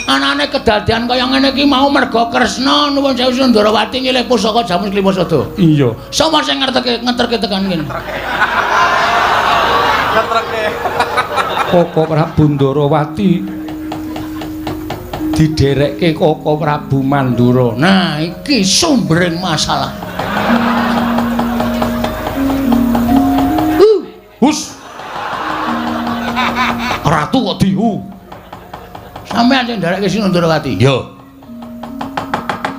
Anane kedadian kaya ngene iki mau merga Kresna nuwun sewu Sundarawati nyilih pusaka Jamus Klimasada. Iya. Sapa sing ngerteke ngeterke tekan kene? Ngeterke. Koko Prabu Ndarawati diderekke Koko Prabu Mandura. Nah, iki sumbering masalah. Hus. Ratu kok dihu. Sampeyan sing nderekke Sinundarawati? Iya.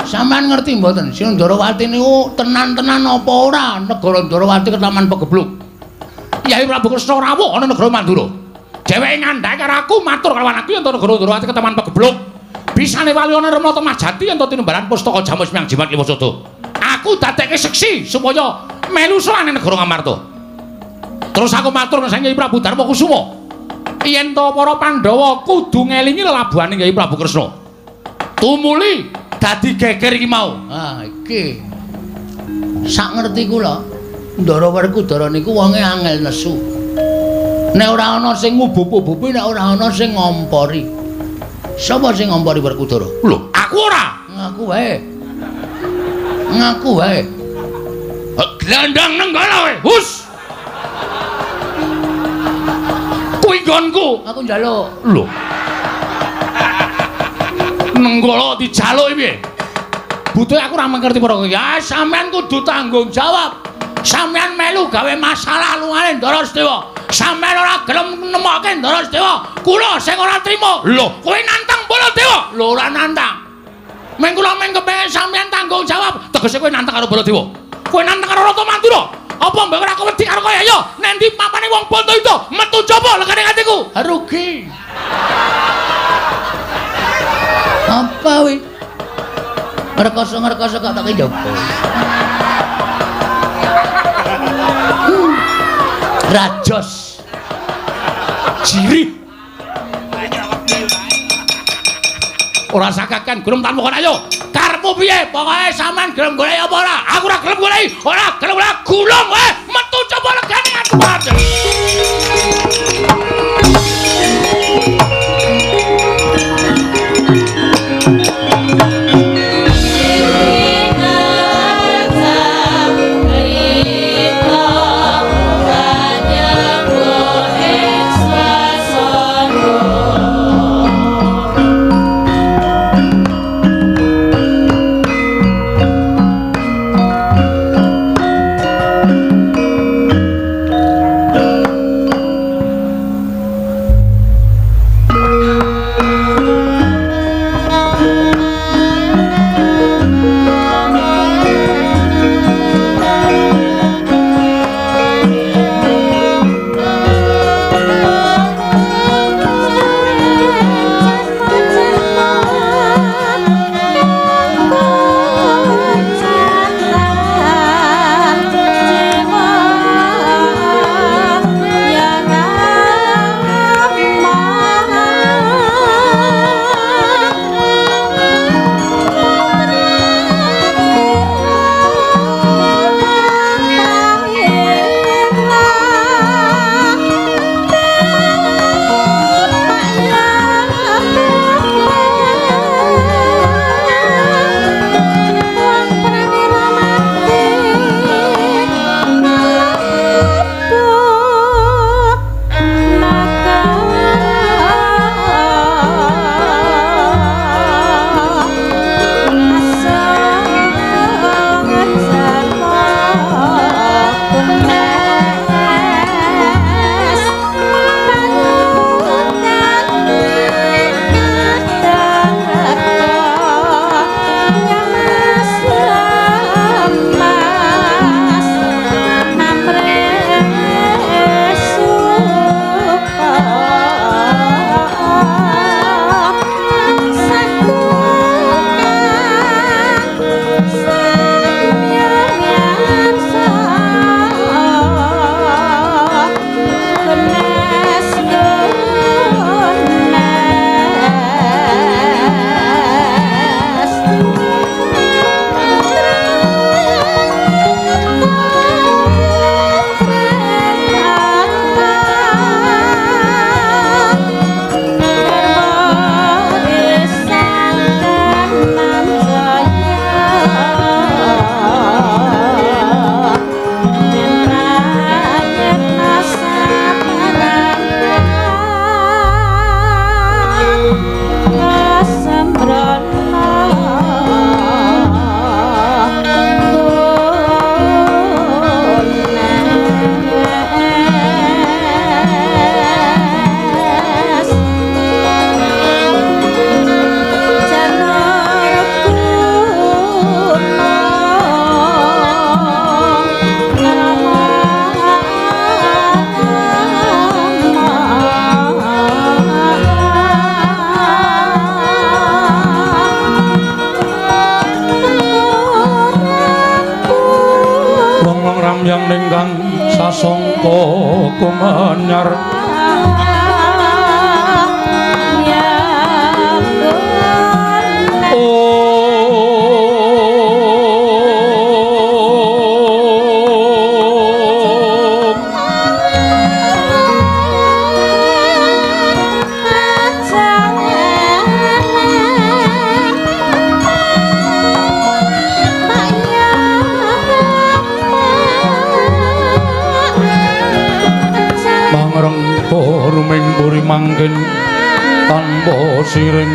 Sampeyan ngerti mboten Sinundarawati niku tenan-tenan apa ora negara Ndarawati ketaman pegebluk. Yai Prabu Kresna rawuh ana negara Mandura. Dheweke ngandhake karo aku matur karo aku yen negara Ndarawati ketaman pegebluk. Bisane wali ana Remata Majati yen tinumbalan pustaka Jamus Miang Jimat Limasada. Aku dadekke seksi supaya melu sowan negara Ngamarta. Terus aku matur nang Kyai Prabu Darma Kusuma. Yen to para Pandhawa kudu ngelingi lelabuhane Kyai Prabu Kresna. Tumuli dadi geger iki mau. Ah iki. Sak ngerti kula, Ndara Werkudara niku wonge angel nesu. Nek ora ana sing ngubub-ububi, nek ora ana sing ngompori. Sapa sing ngompori Werkudara? Lho, aku ora. Ngaku wae. Ngaku wae. Glandang nenggala wae. Hus. Kuwi nggonku. Aku njaluk. Lho. Nenggala dijaluk piye? Butuhe aku ora ngerti perkara iki. Ya sampean kudu tanggung jawab. Sampean melu gawe masalah lungane Ndara Sedewa. Sampean ora gelem nemokke Ndara Sedewa. Kula sing ora trima. Lho, kowe nantang Baladewa? Lho, ora nantang. Meng kula meng kepengin sampean tanggung jawab. Tegese kowe nantang karo Baladewa. Kowe nantang karo Ratu Mandura. Apa mbok ora wedi karo kowe? Ayo, nendi papane wong Bantayuda metu jaba legane atiku. Rugi. Apa wi? Ngrekoso-ngrekoso kok tak njaba. Rajos. Jirih. Ora sakakan gelem tanpa kon ayo. Karepmu piye? Pokoke sampean gelem golek apa ora? Aku ora gelem golek. Ora gelem ora gulung kowe. Metu coba legane aku. Prasangka kumanyar Ruming buri mangkin tanpa siring.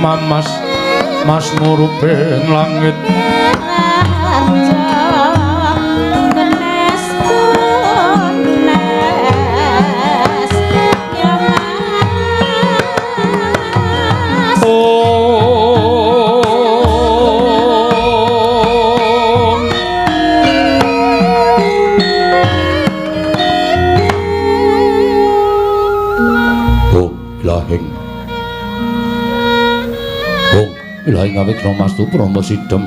Mamas mas murubing langit Oh ilahing Ilahi awigna mastu prama sidhem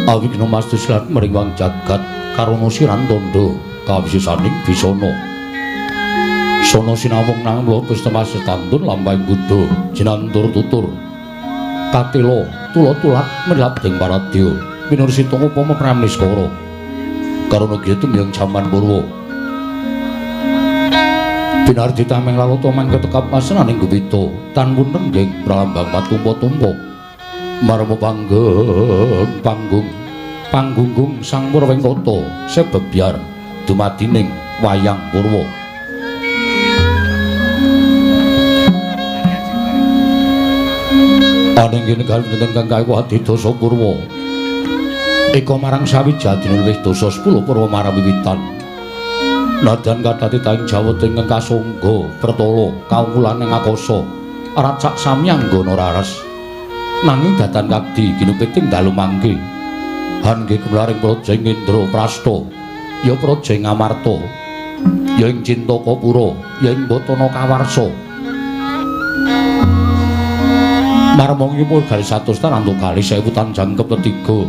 awigna mastu silat mringwang jagat karana siran tandha kawisisaning bisana sono sinawung nang mlebes temas tandun lampahing buddha jinantur tutur katela tula tulak melabding paradya pinursita upama pramniskara karana giya tumyang jaman purwa Binardi tameng lalata mangke tekap masenaning guwita tan punengging pralambang patumpa-tumpa marma panggung panggung panggunggung sang Purwengkata sebebyar dumadining wayang purwa. Aning negari dinten kang kaya adidasa purwa eka marang sawijadine luwih dasa 10 purwa marang wiwitan. Nadyan kathah titahing Jawata ingkang kasangga pertala kaungkulan ing akasa racak samyanggana raras nanging datan kagdi ginupiting dalu mangke hangge gumlaring praja ing Indraprastha ya praja ing Amarta ya ing Cintakapura ya ing Batana Kawarsa marmong yumur garis 100 tarantuk kalih 1000 tanjangkep tetiga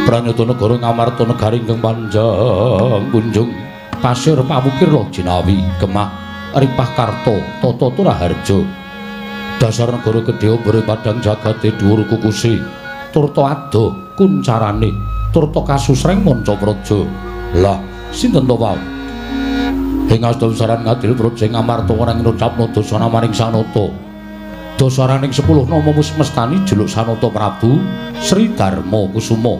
pranyata negara Ngamarta negari ingkang panjang kunjung pasir pawukir loh jinawi gemah ripah karto tata turaharja dasar negara gedhe ombore padang jagate dhuwur kukusi turta adoh kuncarane turta kasusreng manca praja. Lah sinten to wau ing asta besaran ngadil praja Ngamarta ora ngucapna dosana maring Sanata dasaraning 10 nama mestani juluk Sanata Prabu Sri Darma Kusuma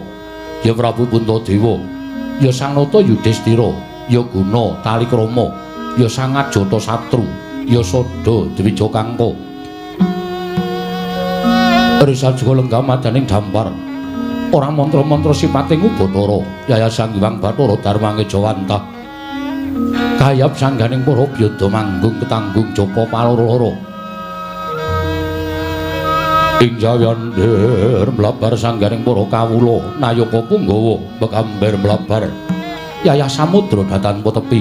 ya Prabu Puntadewa ya Sanata Yudhistira ya Guna Talikrama ya Sang Ajata Satru ya Sada Dwija Kangka Risa juga lenggah madaning dampar ora mantra-mantra sipate ngubathara Yaya Sang Hyang Bathara Darmange Jawantah kayap sangganing para byada manggung ketanggung japa paloro-loro ing jayandir mlabar sangganing para kawula nayaka punggawa bekamber mlabar Yayah samudra datan tepi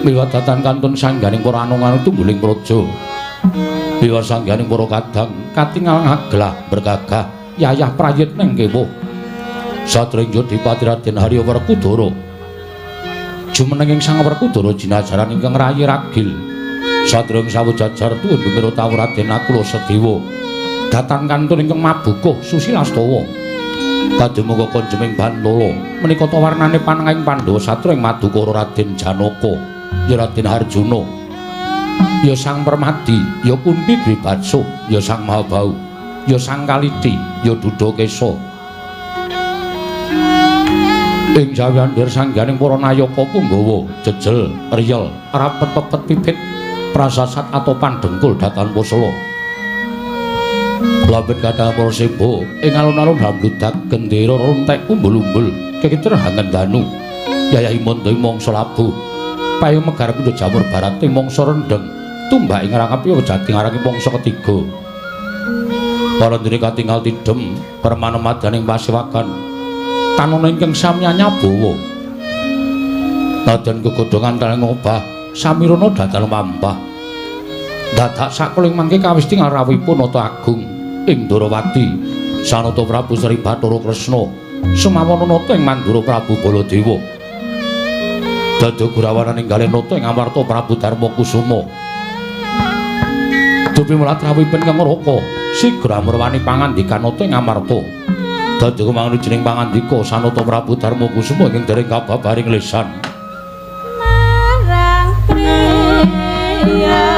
miwat datan kantun sangganing para anung-anung tungguling praja miwat sangganing para kadang katingal ngaglah bergagah yayah prayitning kewuh satringja dipati Raden Harya Werkudara jumenenging Sang Werkudara jinajaran ingkang rayi ragil satring sawujajar tuwin bumira tawu Raden Nakula Sedewa datan kantun ingkang mabukuh Susilastawa kadumuka konjeming Bantala menika ta warnane panengahing Pandhawa satru ing Madukara Raden Janaka ya Raden Harjuna ya Sang Permadi ya Kunti Dwibatso ya Sang Mahabau ya Sang Kaliti ya Dudakesa ing jawandir sangganing para nayaka punggawa jejel riyel rapet pepet pipit prasasat atau pandengkul datan posela Lambet kathah para seba ing alun-alun hambludak gendera rontek umbul-umbul kekiter hangen danu. Yayahi manda ing mangsa labuh. Payu megar pindha jamur barat ing mangsa rendheng. Tumbak ing rangkap ya jati ngarangi mangsa ketiga. Para ndene katingal tidhem permanemadaning pasiwakan. Tanana ingkang samyanya bawa. Nadyan gegodhongan taling obah samirana dadan mampah. Dadak sakuling mangke kawis tingal rawuhipun Nata Agung ing Ndorowati sanata Prabu Sri Bathara Kresna semawana nata ing Mandura Prabu Baladewa. Dada gurawanan inggalih nata ing Amarta Prabu Darma Kusuma. Dupi mulat rawuhipun Kang Raka sigra murwani pangandikan nata ing Amarta. Dadi kumangun jeneng pangandika sanata Prabu Darma Kusuma ingkang dereng kababaring lesan. Marang priya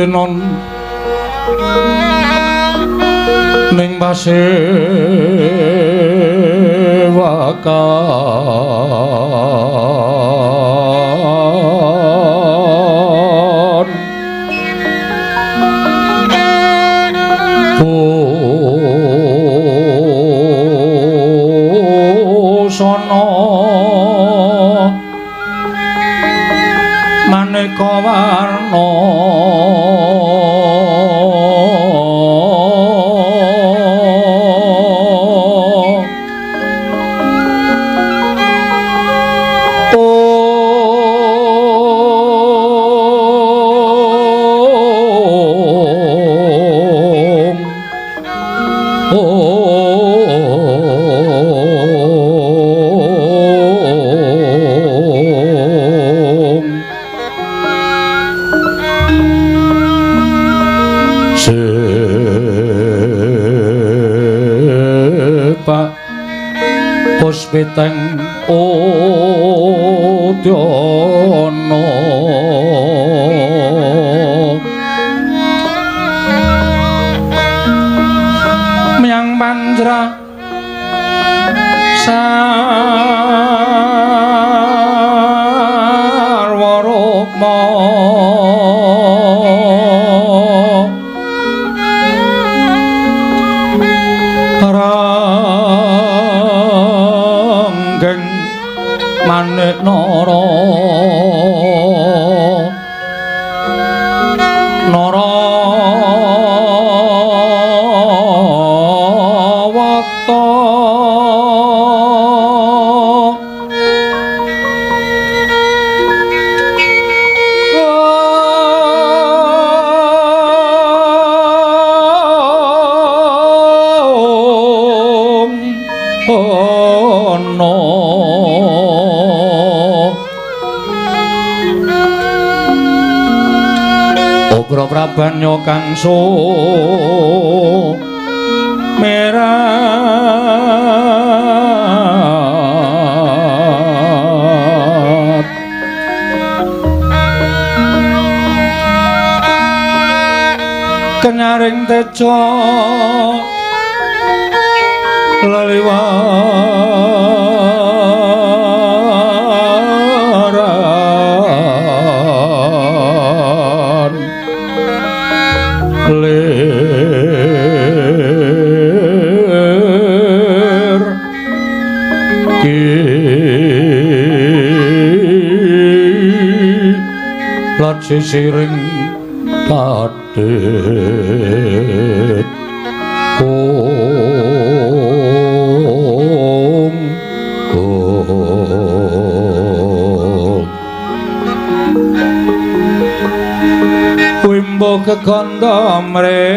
Tetenon ning pasewakan busana maneka warna Puspiteng Udyana Myang Panjra Sarwa Rukma Manik Nara Nara Wata Om Ugra Prabanya kang sumerat kenyaring teja leliwaran lir kilat sisiring tadhit kung kung wimbo kekandha mre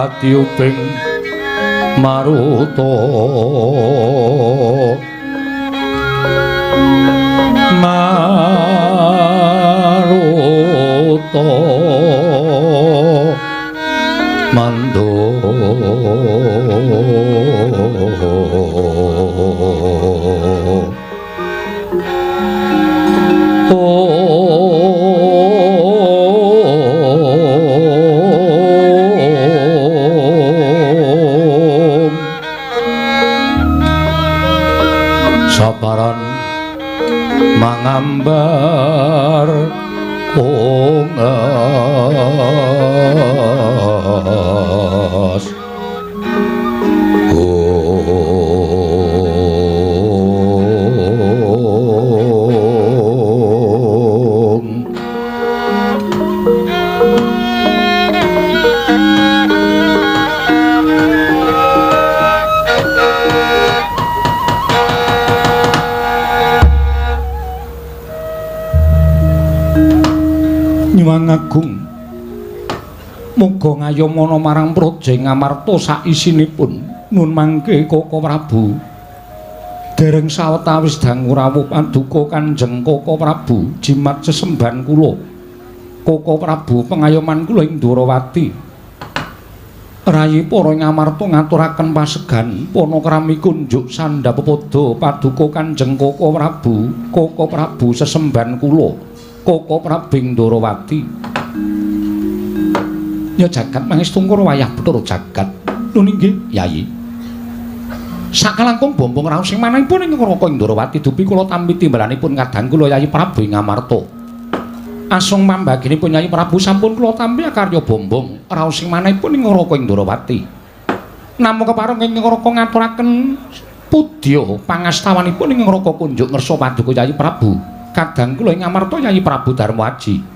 Katiuping maruta maruta mando Saparan mangambar ungas Nyuwun agung Muga ngayomana marang Praja Ngamarta saisinipun. Nun mangke Koko Prabu. Dereng sawetawis dangu rawuh paduka Kanjeng Koko Prabu jimat sesembahan kula. Koko Prabu pengayoman kula ing Ndorowati. Rayi para Ngamarta ngaturaken pasegan panakrami kunjuk sandha pepada paduka Kanjeng Koko Prabu. Koko Prabu sesembahan kula. Koko Prabu ing Ndorowati. Ya jagat mangestungkara wayah Bathara jagat. Nun inggih, Yayi. Sakalangkung bombong raos sing manahipun ing Raka Ndorowati dupi kula tampi timbalanipun kadang kula Yayi Prabu ing Ngamarta. Asung pambaginipun Yayi Prabu sampun kula tampi akarya bombong raos sing manahipun ing Raka Ndorowati. Namung kepareng ing Raka ngaturaken pudya pangastawanipun ing Raka kunjuk ngersa paduka Yayi Prabu. Kadang kula ing Ngamarta Yayi Prabu Darmaji.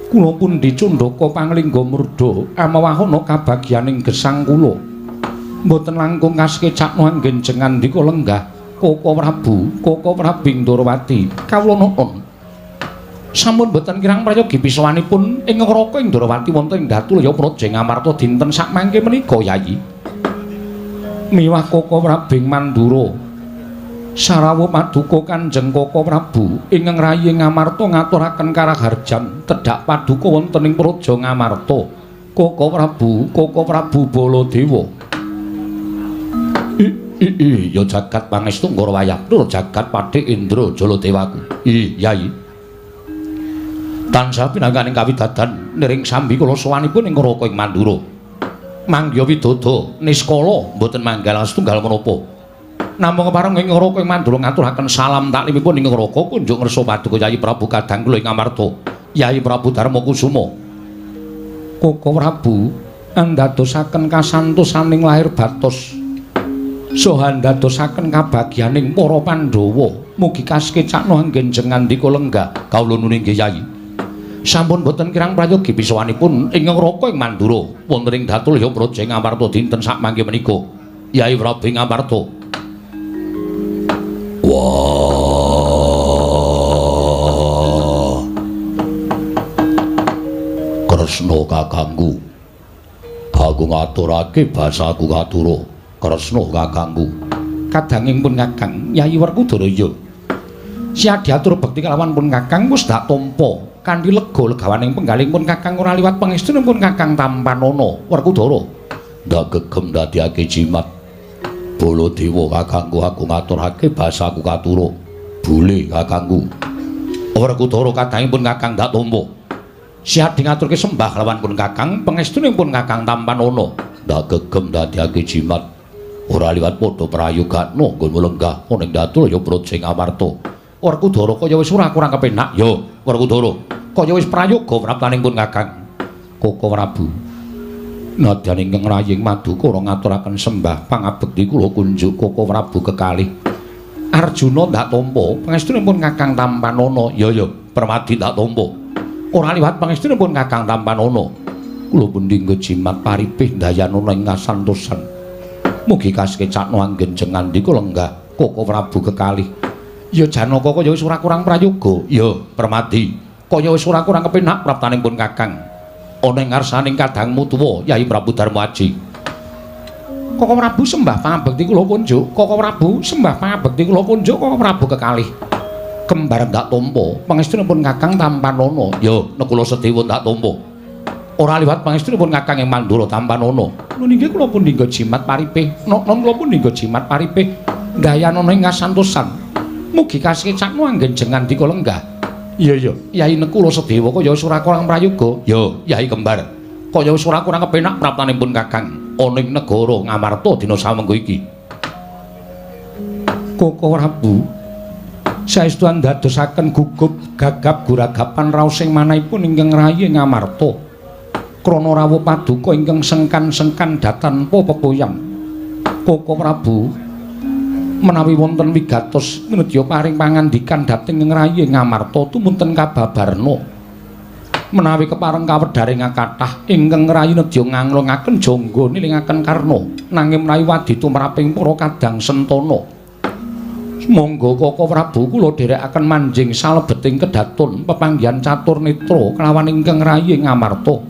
Kula pundi candhaka panglingga murda amawahana kabagyaning gesang kula. Mboten langkung kasekecakno anggen jengandika lenggah Koko Prabu, Koko Prabu Ndorowati. Kawula nuwun. Sampun mboten kirang prayogi pisawanipun ing Raka Ndorowati wonten ing Datulaya Praja Ngamarta dinten sakmangke menika Yayi. Miwah Koko Prabu Mandura. Sarawuh paduka Kanjeng Koko Prabu ingkang rayi Ngamarta ngaturaken karaharjan tedhak paduka wonten ing Praja Ngamarta. Koko Prabu, Koko Prabu Baladewa. I ya jagat pangestu nggara wayah nur jagat Patih Indra Jaladewaku. I Yayi. Tansah pinangganing kawidadan niring sambi kula sowanipun ing Raka ing Mandura. Mangya widodo niskala mboten manggal setunggal menapa. Namung kepareng ing Raka ing Mandura ngaturaken salam taklimipun ing Raka kunjuk ngersa paduka Yayi Prabu kadang kula ing Ngamarta. Yayi Prabu Darma Kusuma. Koko Prabu andadosaken kasantosaning lahir batos saha andadosaken kabagyaning para Pandhawa. Mugi kasekecakno anggen jengandika lenggah. Kawula nuwun inggih Yayi. Sampun boten kirang prayogi pisawanipun ing Raka ing Mandura wonten ing Datulaya Praja Ngamarta dinten sakmangke menika. Yayi Prabu Ngamarta. Wah. Kresna kakangku. Aku ngaturake basaku katura. Kresna kakangku. Kadanging pun kakang Yayi Werkudara ya. Siadi atur bekti kalawan pun kakang wis dak tampa kanthi lega legawaning penggaling pun kakang ora liwat pangestunipun pun kakang tampanana Werkudara. Ndak gegem ndadekake jimat. Baladewa kakangku aku ngaturake basaku katura. Bule kakangku. Werkudara kadangipun kakang ndak tampa. Siadi ngaturke sembah kalawan pun kakang pangestunipun kakang tampanana. Ndak gegem ndadekake jimat. Ora liwat padha prayogakno nggonmu lenggah ana ing Datulaya Praja Ngamarta. Werkudara kaya wis ora kurang kepenak ya Werkudara. Kaya wis prayoga praptaning pun kakang. Koko Prabu. Nadyan ingkang raying madukara ngaturaken sembah pangabekti kula kunjuk Koko Prabu kekalih. Arjuna ndak tampa pangestunipun kakang tampanana. Ya ya, Permadi ndak tampa. Ora liwat pangestunipun kakang tampanana. Kula pundi jimat paripih ndayanana ing kasantosan. Mugi kasekecakno anggen jengandika lenggah Koko Prabu kekalih. Ya Janaka kaya wis ora kurang prayoga. Ya Permadi, kaya wis ora kurang kepenak praptaning pun kakang. Ana ing ngarsaning kadangmu tuwa Yayi Prabu Darmaji. Koko Prabu sembah pangabekti kula kunjuk. Koko Prabu sembah pangabekti kula kunjuk Koko Prabu kekalih. Kembar ndak tampa pangestunipun kakang tampanana. Ya Nakula Sedewa ndak tampa. Ora liwat pangestunipun kakang ing Mandura tampanana. Nun inggih kula pun ningga jimat paripih. Non kula pun ningga jimat paripih ndayanana ing kasantosan. Mugi kasekecakno anggen jengandika lenggah. Iya iya, Yayi Nakula Sedewa kaya wis ora kurang prayoga. Ya, Yayi Kembar. Kaya wis ora kurang kepenak praptanipun kakang ana ing negara Ngamarta dina samengko iki. Koko Prabu saestu andadosaken gugup gagap guragapan raos sing manahipun ingkang rayi Ngamarta. Krana rawuh paduka ingkang sengkan-sengkan datanpa pepoyan. Koko Prabu menawi wonten wigatos minedya paring pangandikan dhateng ing rayi Ngamarta tumunten kababarna. Menawi kepareng kawedharing kathah ingkang rayi nedya nganglungaken jangga nilingaken karna nanging menawi wadi tumraping para kadang sentana. Monggo Koko Prabu kula dherekaken manjing salebeting kedaton pepanggihan catur netra kelawan ingkang rayi Ngamarta.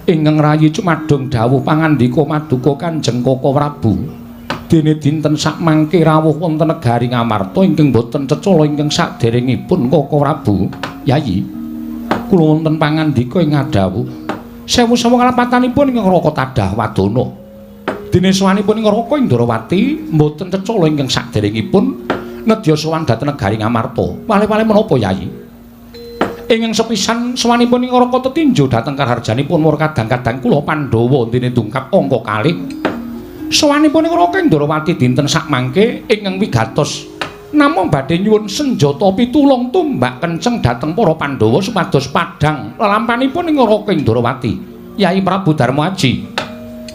Ingkang rayi cumadung dawuh pangandika maduka Kanjeng Koko Prabu. Dene dinten sakmangke rawuh wonten negari Ngamarta ingkang boten cecala ingkang saderengipun Koko Prabu. Yayi, kula wonten pangandika ing ngadhawuh. Sewu-sewu kalepatanipun ingkang Raka tadah wadana. Dene sowanipun ing Raka Indrawati mboten cecala ingkang saderengipun nedya sowan dhateng negari Ngamarta. Wale-wale menapa Yayi? Ingkang sepisan sowanipun ing Raka tetinju dhateng karaharjanipun mur kadang-kadang kula Pandhawa dene dungkap angka kalih. Sowanipun ing Raka Indrawati dinten sakmangke ingkang wigatos namung badhe nyuwun senjata pitulung tumbak kenceng dhateng para Pandhawa supados padhang lelampanipun ing Raka Indrawati. Yai Prabu Darmaji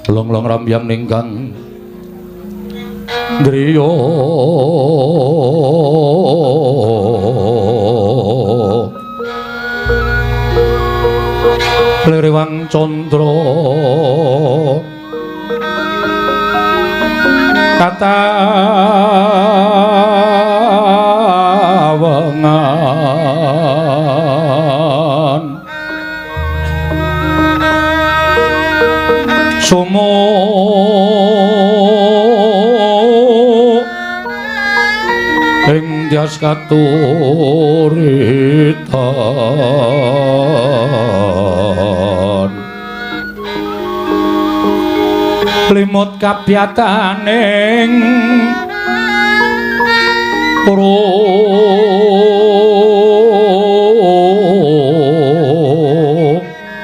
long-long rambyang ninggang driya lirewang candra katawengan sumo ing dyas katuritan limut kabyataning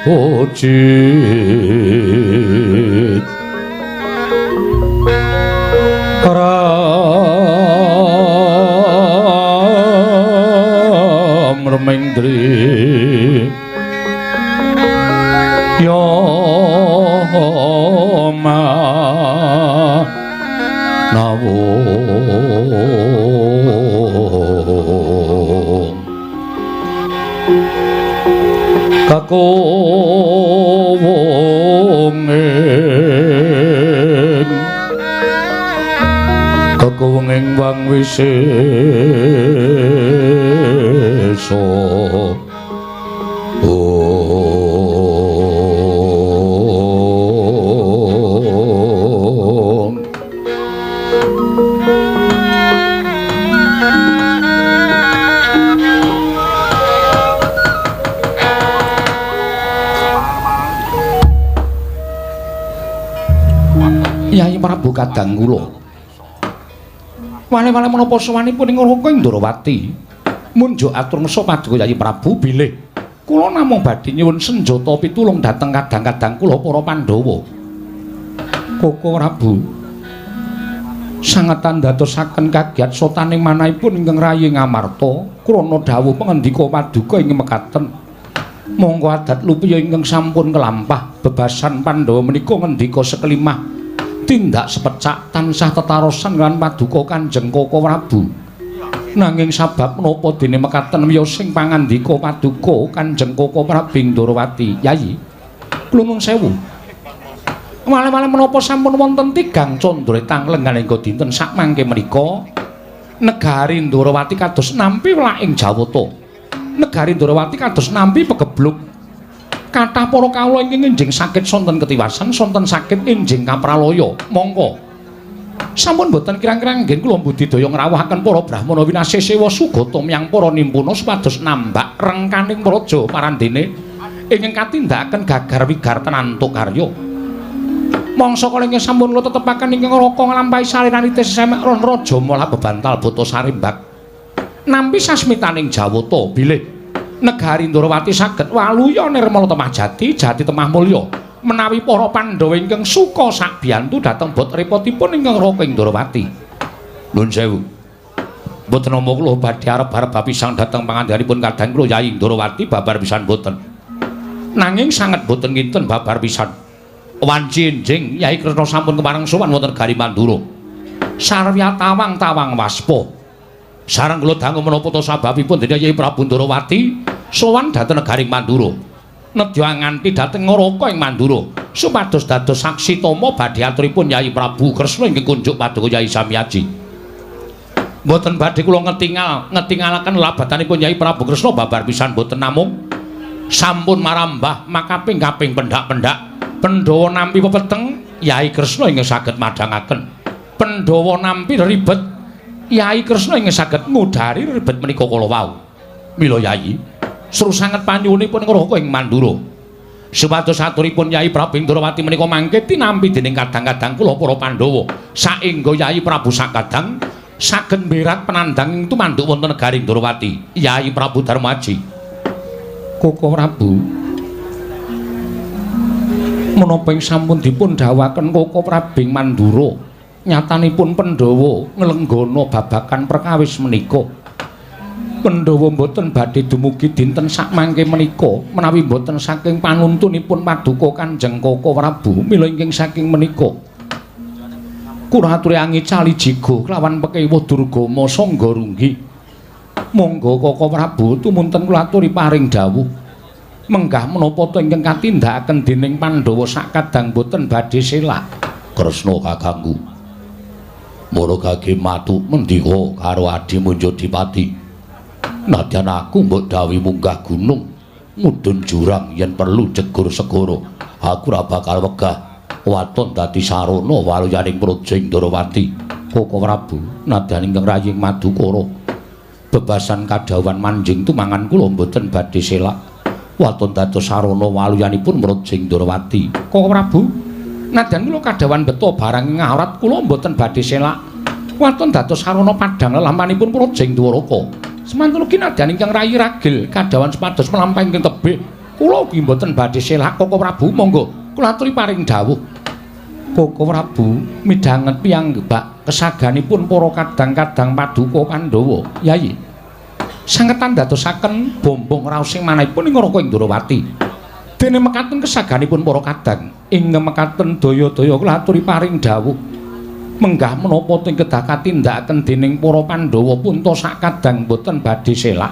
pujit ram remendri yo ma nawung kakowonging kakowonging wang wisesa. Yai Prabu kadang kula. Wale-wale menapa sowanipun ing Raka Indrawati munjuk atur ngesa paduka Yai Prabu bilih kula namung badhe nyuwun senjata pitulung dhateng kadang-kadang kula para Pandhawa. Koko Prabu sanget andadosaken kagiat sotaning manahipun ingkang rayi Ngamarta krana dawuh pangendika paduka ing mekaten. Mongko adat lupiya ingkang sampun kelampah bebasan Pandhawa menika ngendika sekelimah tindak sepecak tansah tetarosan lan paduka Kanjeng Koko Prabu. Nanging sabab menapa dene mekaten wiyosing pangandika paduka Kanjeng Koko Prabu Indrawati? Yayi, kula nuwun sewu. Wale-wale menapa sampun wonten tigang candra tanglengan hingga dinten sakmangke menika negari Indrawati kados nampi welaking Jawata. Negari Indrawati kados nampi pegebluk. Kathah para kawula ingkang enjing sakit sonten ketiwasan, sonten sakit enjing kapralaya. Mongko sampun boten kirang-kirang nggih kula budidaya ngrawuhaken para brahmana winasih sewa sugata miyang para nimpuna supados nambak rengkaning praja parandene ingkang katindakaken gagar wigar tenantuk karya. Mangsa kala ingkang sampun kula tetepaken ingkang Raka nglampahi sarenanite sesemek ron raja malah bebantal bata sarimbak. Nampi sasmitaning Jawata bilih negari Indrawati saged waluya nirmala temah jati, jati temah mulya. Menawi para Pandhawa ingkang suka sakbiyantu dhateng bot repotipun ingkang Raka Indrawati. Nuwun sewu. Mboten nampa kula badhe arep-arep bapisang dhateng pangandikanipun kadang kula Yai Indrawati babar pisan boten. Nanging sanget boten kinten babar pisan. Wanci enjing Yai Kresna sampun kepareng sowan wonten negari Mandura. Sarwya tawang-tawang waspa. Sareng kula dangu menapa ta sababipun dene Yai Prabu Ndrawati sowan dhateng negari Mandura. Nedya nganti dhateng Raka ing Mandura supados dados saksi tama badhe aturipun Yai Prabu Kresna ingkang kunjuk paduka Yai Samyaji. Mboten badhe kula ngetingalaken labatanipun Yai Prabu Kresna babar pisan boten namung Sampun marambah makaping-kaping pendhak-pendhak. Pandhawa nampi pepeteng, Yai Kresna ingkang saged madhangaken. Pandhawa nampi ribet, Yai Kresna ingkang saged ngudari ribet menika kala wau. Mila Yai, seru sanget panyuwunipun ngraka ing Mandura. Supados aturipun Yai Prabu Ndrawati menika mangke tinampi dening kadang-kadang kula para Pandhawa. Saengga Yai Prabu sakadang saged mberat penandang ing tumanduk wonten negari Ndrawati. Yai Prabu Darmaji. Koko Prabu, menapa ing sampun dipun dawuhaken Koko Prabu ing Mandura, nyatanipun Pandhawa nglenggana babagan perkawis menika. Pandhawa mboten badhe dumugi dinten sakmangke menika menawi mboten saking panuntunipun paduka Kanjeng Koko Prabu. Mila ingkang saking menika kula aturi angicali jigo kelawan pekewuh Durgama sangga runggi. Monggo Koko Prabu tumunten kula aturi paring dawuh. Menggah menapa ta ingkang katindakaken dening Pandhawa sakadang boten badhe selak. Kresna kakangku, mara gage matu mendika karo Adi Munjodipati. Nadyan aku mbok dawuhi munggah gunung, mudhun jurang yen perlu jegur segara, aku ora bakal wegah waton dadi sarana waluyaning praja ing Ndrawati. Koko Prabu, nadyan ingkang raying Madukara, bebasan kadhawuhan manjing tumangan kula mboten badhe selak waton dados sarana waluyanipun praja ing Ndrawati. Koko Prabu, nadyan kula kadhawuhan beto barang ing awrat kula mboten badhe selak waton dados sarana padhang lelampanipun praja ing Dwaraka. Semanten ugi nadyan ingkang rayi ragil kadhawuhan supados mlampah ingkang tebih kula ugi mboten badhe selak. Koko Prabu, monggo kula aturi paring dawuh. Koko Prabu midhanget piyambak kesaganipun para kadang-kadang paduka Pandhawa. Yayi, sangetan dadosaken bombong raosing manahipun ing Raka ing Ndrawati. Dene mekaten kesaganipun para kadang ing mekaten daya-daya kula aturi paring dawuh. Menggah menapa teng kedah katindakaken dening para Pandhawa punta sakadang boten badhe selak.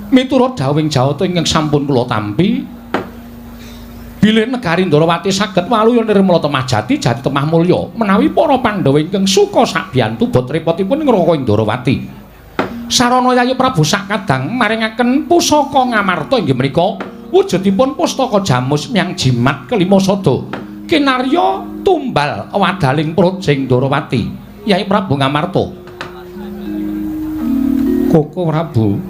Miturut dawuhing Jawata ingkang sampun kula tampi, bilih negari Ndrawati saged waluya nirmala temah jati jati temah mulya menawi para Pandhawa ingkang suka sabiyantu bot repotipun ing Raka ing Ndrawati. Sarana Yayi Prabu sakadang maringaken pusaka Ngamarta inggih menika wujudipun pustaka jamus myang jimat kelima sada kinarya tumbal wadaling praja ing Ndrawati. Yai Prabu Ngamarta. Koko Prabu,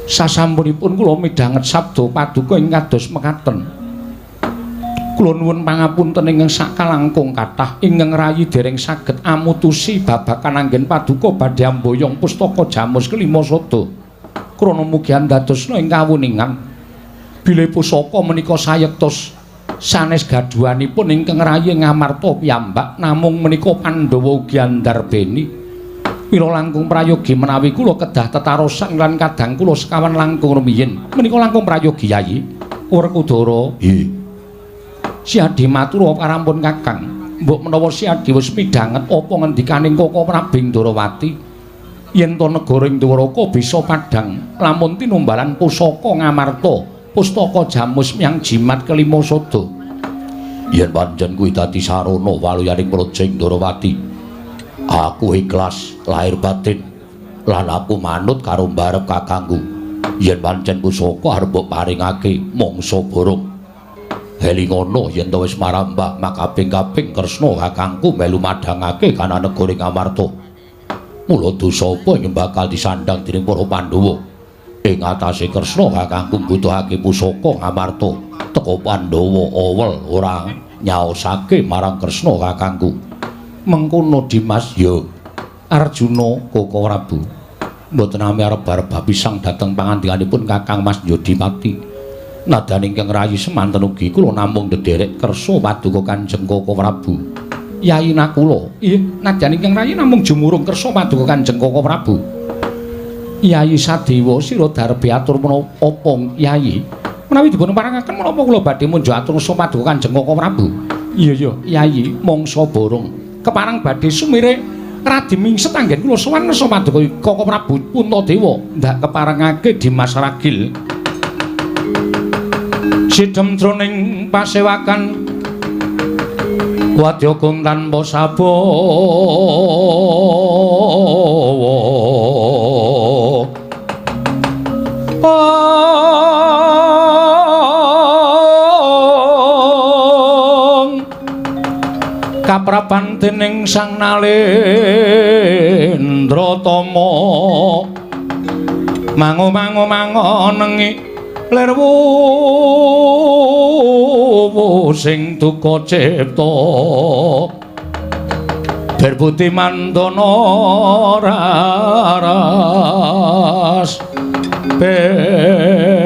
sasampunipun kula midhanget sabda paduka ing kados mekaten. Kula nuwun pangapunten ingkang sakalangkung kathah ingkang rayi dereng saged amutusi babagan anggen paduka badhe amboyong pustaka jamus kelima sada. Krana mugi andadosna ing kawuningan bilih pusaka menika sayektos sanes gaduhanipun ingkang rayi Ngamarta piyambak, namung menika Pandhawa ugi andarbeni. Mila langkung prayogi menawi kula kedah tetarosan lan kadang kula sekawan langkung rumiyin. Menika langkung prayogi Yayi. Werkudara, nggih. Si Adi matur karampun Kakang. Mbok menawa Si Adi wis midhanget apa ngendikaning Koko Prabu ing Ndrawati yen to negara ing Dwaraka bisa padhang lamun tinumbalan pusaka Ngamarta, pustaka jamus myang jimat kelima sada. Yen pancen kuwi dadi sarana waluyaning praja ing Ndrawati, aku ikhlas lahir batin lan aku manut karo mbarep kakangku. Yen pancen pusaka arep mbok paringake mangsa borong, elingono yen to wis marambah makaping-kaping Kresna kakangku melu madhangake kana negara Ngamarta. Mula dosa apa ing bakal disandhang dening para Pandhawa? Ing atase Kresna kakangku mbutuhake pusaka Ngamarta teka Pandhawa awel ora nyaosake marang Kresna kakangku. Mengkono Dimas. Ya Arjuna. Koko Prabu, mboten nami arep barep bapisang dhateng pangandikanipun Kakang Mas Yodipati. Nadyan ingkang rayi semanten ugi kula namung ndederek kersa paduka Kanjeng Koko Prabu. Yayi Nakula, nggih, nadyan ingkang rayi namung jumurung kersa paduka Kanjeng Koko Prabu. Yayi Sadewa, sira darbe atur menapa apa Yayi? Menawi dipun parangaken menapa kula badhe munjuk atur kersa paduka Kanjeng Koko Prabu? Iya ya, Yayi, mangsa borong. Keparang badhe sumire radi mingset anggen kula sowan ngersa paduka Koko Prabu Puntadewa ndak keparengake Dimas Ragil. Sidhem jroning pasewakan wadya kung tanpa sabawa. Kaprapan dening Sang Nalendra Tama mangu-mangu mangonengi lir wuwu sing duka cipta Berbuti mandana raras Berbuti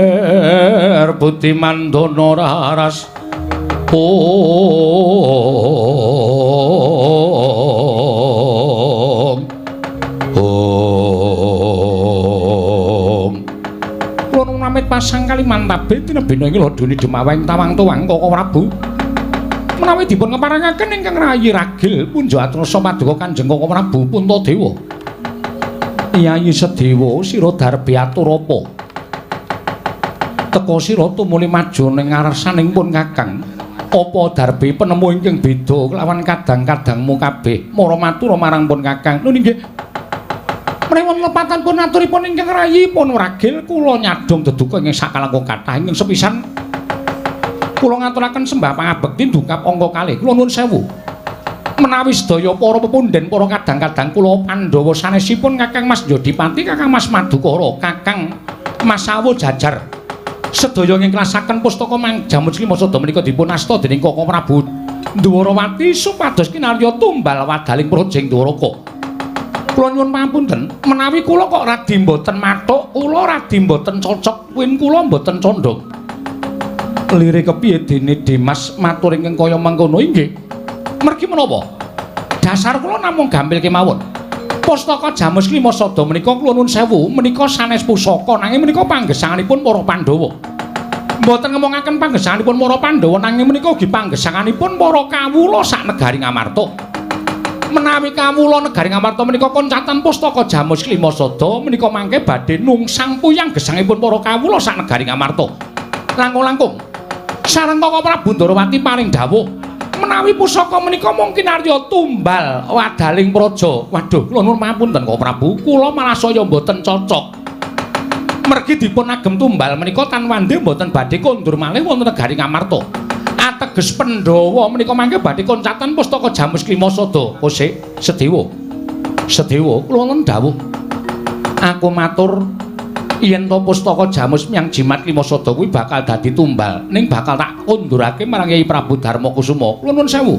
mandana raras Om Om. Kula nuwun pamit pasang kalimantabe tinebina ing lodoni demaweng tawang tuwang Koko Prabu. Menawi dipun keparengaken ingkang rayi ragil punja atrasa paduka Kanjeng Koko Prabu Puntadewa. Yayi Sedewa sira darbe atur apa? Teka sira tumuli maju ning ngarsaning pun Kakang. Apa darbe penemu ingkang beda kelawan kadang-kadangmu kabeh? Mara matur marang pun Kakang. Lho nggih. Menawi lepatan pun aturipun ingkang rayi pun ragil kula nyadong deduka ingkang sakalangkung kathah ingkang sepisan kula ngaturaken sembah pangabekti ndungkap angka kalih. Kula nuwun sewu. Menawi sedaya para pepundhen para kadang-kadang kula Pandhawa sanesipun Kakang Mas Jodipati, Kakang Mas Madukara, Kakang Mas Sawo Jajar. Sedaya ngiklasaken pustaka Jamus Klima Sada menika dipun asta dening Koko Prabu Dwarawati supados kinarya tumbal wadaling projeng Dwaraka. Kula nyuwun pangapunten, menawi kula kok radi mboten mathuk, kula radi mboten cocok, win kula mboten condhong. Lire kepiye dene Dimas matur ingkang kaya mangkono inggih? Mergi menapa? Dasar kula namung gampil kemawon. Pustaka Jamus Klima Sada menika kula nuwun sewu menika sanes pusaka nanging menika panggesanganipun para Pandhawa. Mboten ngomongaken panggesanganipun para Pandhawa nanging menika ugi panggesanganipun para kawula sak negari Ngamarta. Menawi kawula negari Ngamarta menika koncatan pustaka Jamus Klima Sada menika mangke badhe nungsang puyang gesangipun para kawula sak negari Ngamarta. Langkung-langkung sareng Koko Prabu Ndorowati paring dawuh menawi pusaka menika mung kinarya tumbal wadaling praja. Waduh, kula nuwun pangapunten Koko Prabu, kula malah saya mboten cocok. Mergi dipun agem tumbal menika tan wande mboten badhe kondur malih wonten negari Ngamarta. Ateges Pandhawa menika mangke badhe koncatan pustaka Jamus Klima Sada. Kosek Sedewa. Sedewa, kula wonten dawuh. Aku matur yen to pustaka Jamus Myang Jimat Klima Sada kuwi bakal dadi tumbal ning bakal tak kondurake marang Kyai Prabu Darma Kusuma. Kula nuwun sewu.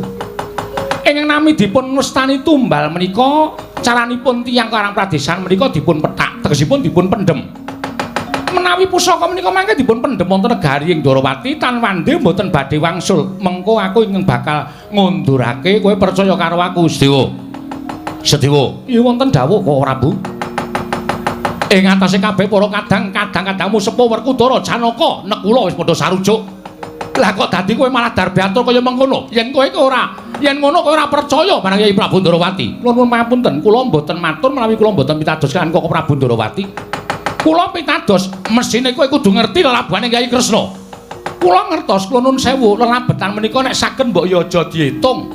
Ingkang nami dipun wastani tumbal menika caranipun tiyang Karang Pradesan menika dipun pethak, tegesipun dipun pendhem. Menawi pusaka menika mangke dipun pendhem wonten negari ing Dwarawati tan wande mboten badhe wangsul. Mengko aku ingkang bakal ngundurake kowe percaya karo aku, Sedewa. Sedewa, iya wonten dawuh Koko Prabu. Ing atase kabeh para kadang, kadang-kadangmu sepuh Werkudara, Janaka, Nekula wis padha sarujuk. Lah kok dadi kowe malah darbe atur kaya mengkono? Yen kowe iki ora, yen ngono kowe ora percaya marang Kyai Prabu Ndorowati. Kula nuwun pangapunten, kula mboten matur menawi kula mboten pitados kaliyan Koko Prabu Ndorowati. Kula pitados mesine kowe kudu ngerti lelabuhane Kyai Kresna. Kula ngertos, kula nuwun sewu, lelabetan menika nek saged mbok ya aja diitung.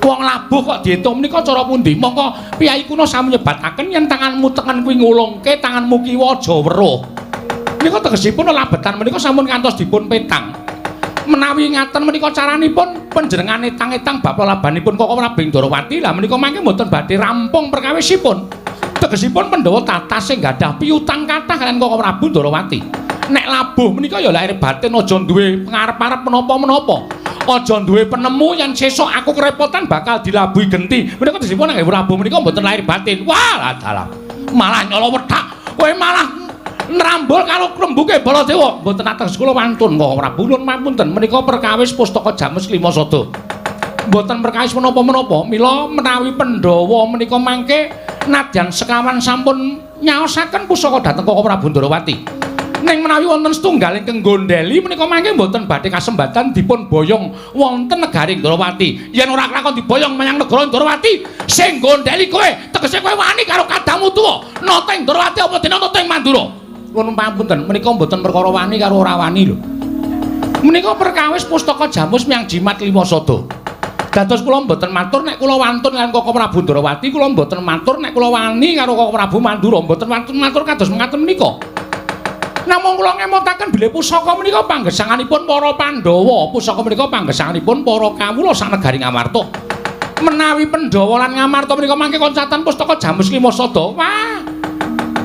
Wong labuh kok diitung menika cara pundi? Mongko piyai kuno sami nyebataken yen tanganmu tengen kuwi ngulungke, tanganmu kiwa aja weruh. Menika tegesipun lelabetan menika sampun kantos dipun petang. Menawi ngaten menika caranipun panjenengan etang-etang bab lelabanipun Koko Prabu Ndorowati, lah menika mangke mboten badhe rampung perkawisipun. Tegesipun Pandhawa tatas sing gadah piutang kathah kaliyan Koko Prabu Ndorowati. Nek labuh menika ya lahir batin aja duwe pengarep-arep menapa-menapa. Aja duwe penemu yen sesuk aku kerepotan bakal dilabuhi genti. Menika tegesipun nek labuh menika mboten lahir batin. Wah, dalah. Malah nyala wethak. Kowe malah nrambul karo rembuke Baladewa. Mboten ateges kula wantun Koko Prabu. Nuwun pangapunten menika perkawis pustaka Jamus Klima Sada. Mboten perkawis menapa-menapa. Mila menawi Pandhawa menika mangke nadyan sekawan sampun nyaosaken pusaka dhateng Koko Prabu Ndorowati. Ning menawi wonten setunggal ingkang gondeli menika mangke mboten badhe kasembatan dipun boyong wonten negari Ndorowati. Yen ora kelakon diboyong menyang negara Ndorowati, sing gondeli kowe tegese kowe wani karo kadangmu tuwa. Nata ing Ndorowati apa dene nata ing Mandura? Nuwun pangapunten, menika mboten perkara wani karo ora wani lho. Menika perkawis pustaka Jamus Myang Jimat Klima Sada. Dados kula mboten matur nek kula wantun kaliyan Koko Prabu Ndorowati, kula mboten matur nek kula wani karo Koko Prabu Mandura, mboten wantun matur kados mengaten menika. Namung kula ngemotaken bilih pusaka menika panggesanganipun para Pandhawa, pusaka menika panggesanganipun para kawula sak negari Ngamarta. Menawi Pandhawa lan Ngamarta menika mangke koncatan pustaka Jamus Lima Sada. Wah.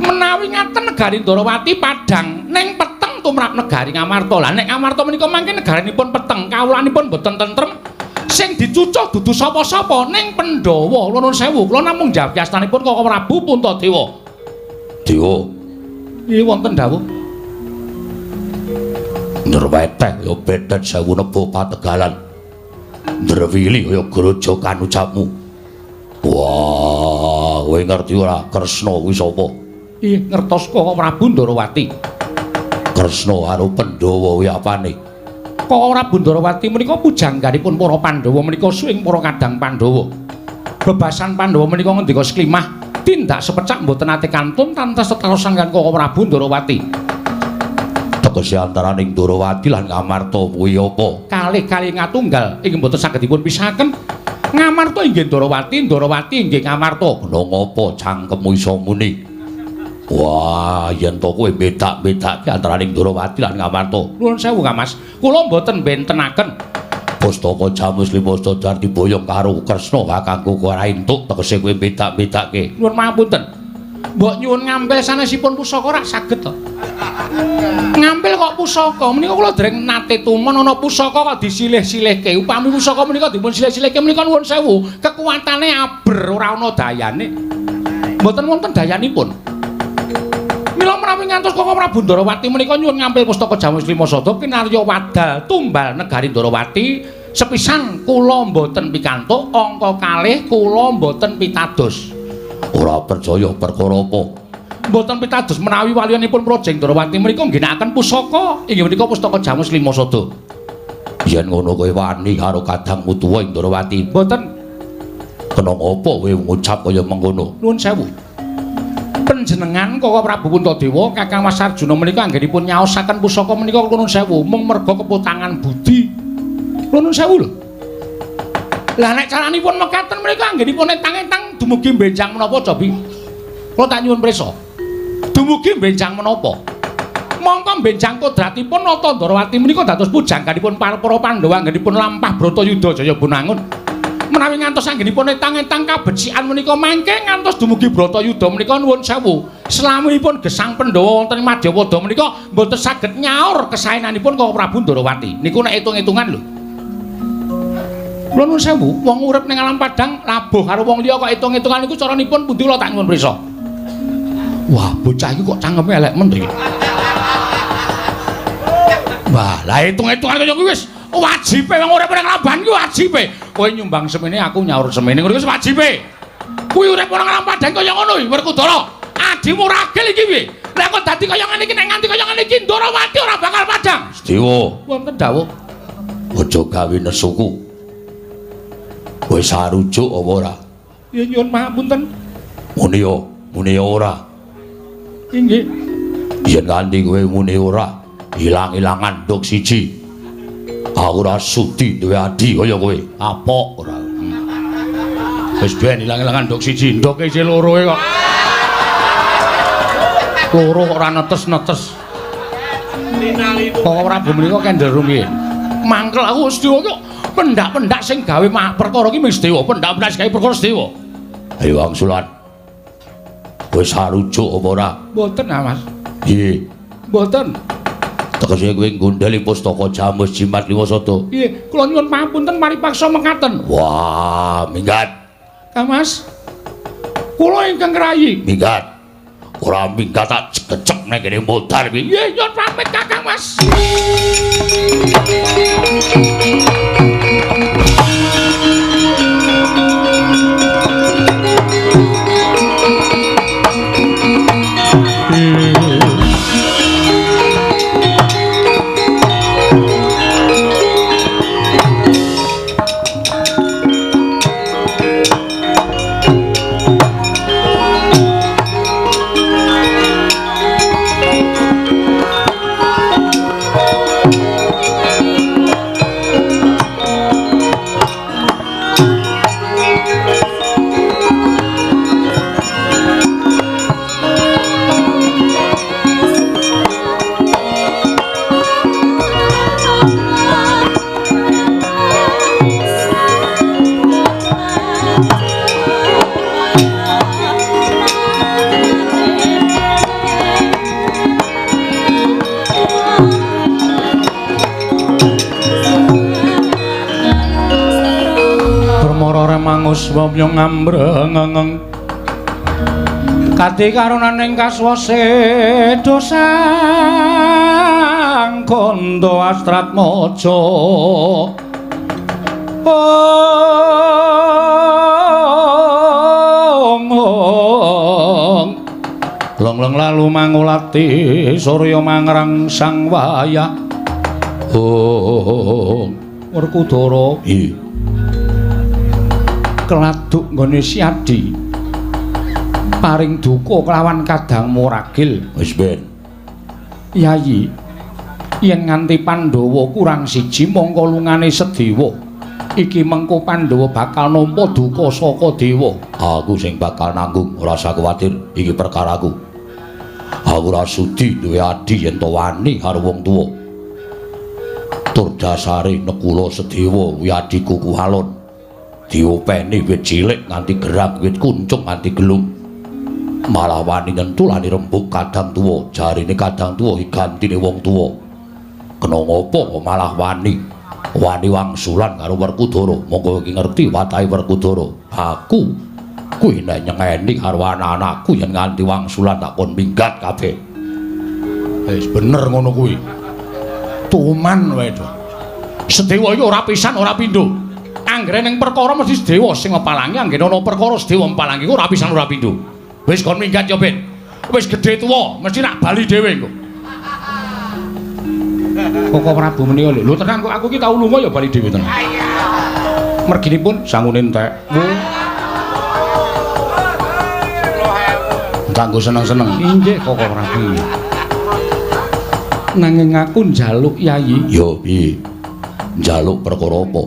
Menawi ngaten negari Ndorowati padhang ning peteng tumrap negari Ngamarta. Lah nek Ngamarta menika mangke negaranipun peteng, kawulanipun boten tentrem. Sing dicucuh dudu sapa-sapa ning Pandhawa. Kula nuwun sewu, kula namung njawab yastanipun Kaka Prabu Puntadewa. Dewa. Nggih wonten dawuh. Nderweteh ya bedet sewu nebo pategalan. Ndrewili ya grojokan ucapmu. Wah, kowe ngerti ora Kresna kuwi sapa? Ih, ngertos Kaka Prabu Ndorowati. Kresna karo Pandhawa kuwi apane? Kaka Prabu Ndorowati menika pujangganipun para Pandhawa menika suwing para kadang Pandhawa. Bebasan Pandhawa menika ngendika seklimah tindak sepecak mboten nate kantun tantas tetarosan kan Kaka Prabu Ndorowati. Tegese antaraning Ndorowati lan Ngamarta kuwi apa? Kalih-kalih ngatunggal inggih mboten saged dipun pisahaken. Ngamarta inggih Ndorowati, Ndorowati inggih Ngamarta. Kena ngapa cangkemmu iso muni? Wah, yen to kowe bedak-bedake antaraning Ndorowati lan Ngamarta. Nuwun sewu, Kang Mas. Kula mboten bentenaken. Pustaka Jamus Lima Sada diboyong karo Kresna kakangku ora entuk tegese kowe bedak-bedake. Nuwun pangapunten. Mbok nyuwun ngampil sanesipun pusaka ora saged to. Ngampil kok pusaka menika kula dereng nate tumon ana pusaka kok disilih-silihke. Upami pusaka menika dipun silih-silihke menika nuwun sewu, kekuatane aber ora ana dayane. Mboten wonten dayanipun. Mila menawi ngantos Kaka Prabu Ndorowati menika nyuwun ngampil pustaka Jamus Lima Sada kinarya wadal tumbal negari Ndorowati sepisan kula mboten pikantuk angka kalih kula mboten pitados. Ora percaya perkara apa? Mboten pitados menawi waliyanipun Praja Ndorowati menika ngginakaken pusaka inggih menika pustaka Jamus Lima Sada. Yen ngono kowe wani karo kadangmu tuwa ing Ndorowati? Mboten. Kena ngapa kowe ngucap kaya mengkono? Nuwun sewu. Panjenengan Kaka Prabu Puntadewa Kakang Mas Arjuna menika anggenipun nyaosaken pusaka menika nuwun sewu mung merga keputangan budi. Nuwun sewu lho. Lah nek caranipun mekaten menika anggenipun etang-etang dumugi benjang menapa cobi? Kula tak nyuwun prisa. Dumugi benjang menapa? Mongko benjang kodratipun Nata Ndorowati menika dados pujangganipun para Pandhawa anggenipun lampah Bratayuda Jaya Bunangun. Menawi ngantos anggenipun etang-etang kabecikan menika mangke ngantos dumugi Bratayuda menika nuwun sewu. Selamipun gesang Pandhawa wonten Madyapada menika mboten saged nyaur kesaenanipun Kaka Prabu Ndorowati. Niku nek hitung-hitungan lho. Kula nuwun sewu, wong urip ning alam padang labuh karo wong liya kok hitung-hitungan niku caranipun pundi kula tak nyuwun prisa. Wah, bocah iki kok cangkeme elek men to iki. Wah, lah hitung-hitungan kaya kuwi wis wajibe wong urip ning lamban iki wajibe. Kowe nyumbang semene aku nyaur semene ngono wis wajibe. Kuwi urip ning alam padang kaya ngono iki Werkudara. Adimu ragil iki piye? Lah kok dadi kaya ngene iki nek nganti kaya ngene iki Ndorowati ora bakal padang. Sedewa, wonten dawuh. Aja gawe nesuku. Wis sarujuk apa ora? Ya nyuwun pangapunten. Muni yo, muni ora. Inggih. Yen nganti kowe muni ora, ilang-ilangan nduk siji. Aku ora sudi duwe adi kaya kowe. Apok ora. Wis ben ilang-ilangan nduk siji, ndoke isih loro e kok. Loro kok ora netes-netes. Kok Prabu menika kendel rumiyin. Mangkel aku wis kok pendak-pendak sing gawe perkara iki mung Dewa, pendak-pendak sing gawe perkara Dewa. Ayo wangsulan. Kowe sarujuk apa ora? Mboten, Mas. Nggih. Mboten. Tegese kowe nggondheli pustaka Jamus Jimat Lima Sada. Nggih, kula nyuwun pangapunten paripaksa mekaten. Wah, minggat. Kang Mas. Kula ingkang ngrayi. Minggat. Ora minggat tak kecek nek kene modar iki. Nggih, nyuwun pamit Kakang Mas. Panguswa ngambrengeng kati karunaning kaswase dosang kondo astratmaja. Ong ong long-long lalu mangulati surya mangrang sang wayah. Ong Werkudara i keladuk nggone Siadi paring duka kelawan kadang muragil. Wis ben Yayi, yen nganti Pandhawa kurang siji mongko lungane Sedewa. Iki mengko Pandhawa bakal nampa duka saka dewa. Aku sing bakal nanggung, ora usah kuwatir, iki perkaraku. Aku ora sudi duwe adi yen to wani karo wong tuwa. Tur dasare Nekula Sedewa kuwi adiku Kuwalon. Diopeni wit cilik nganti gerang, wit kuncung nganti gelung. Malah wani nyentulani rembug kadang tuwa, jarine kadang tuwa gantine wong tuwa. Kena ngopo malah wani? Wani wangsulan karo Werkudara. Monggo iki ngerti watahe Werkudara. Aku kuwi nek nyengeni karo anak-anakku yen nganti wangsulan tak kon minggat kabeh. Wis bener ngono kuwi. Tuman wae to. Sedewa iki ora pisan ora pindho. Anggere ning perkara mesti Sedewa sing ngepalangi, anggere ana perkara Sedewa mpalangi ora pisan ora pindho. Wis kon minggat ya, Ben. Wis gedhe tuwa, mesti nak bali dhewe engko. Koko Prabu menika lho, tenan kok aku ki tau lunga ya bali dhewe tenan. Merginipun sangune entek. Kanggo seneng-seneng. Inggih Koko Prabu. Nanging aku njaluk Yayi. Ya piye? Njaluk perkara apa?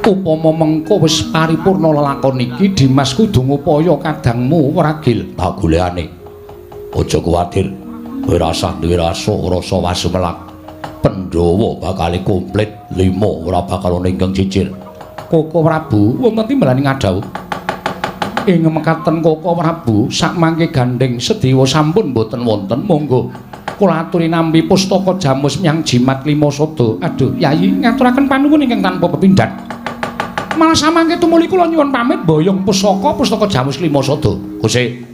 Upama mengko wis paripurna lelakon iki, Dimas kudu ngupaya kadangmu wragil. Tak golekane. Aja kuwatir. Kowe rasah duwe rasa rasa wasumelak. Pandhawa bakal komplit 5 ora bakal ana ingkang cicir. Koko Prabu wonten timbalane ngadhawuh. Ing mekaten Koko Prabu sakmangke gandheng Sedewa sampun boten wonten, monggo kula aturi nampi pustaka jamus miang jimat lima sada. Aduh, Yayi ngaturaken panuwun ingkang tanpa pepindhan. Malah samangke tumuli kula nyuwun pamit boyong pusaka pustaka jamus lima sada. Gusti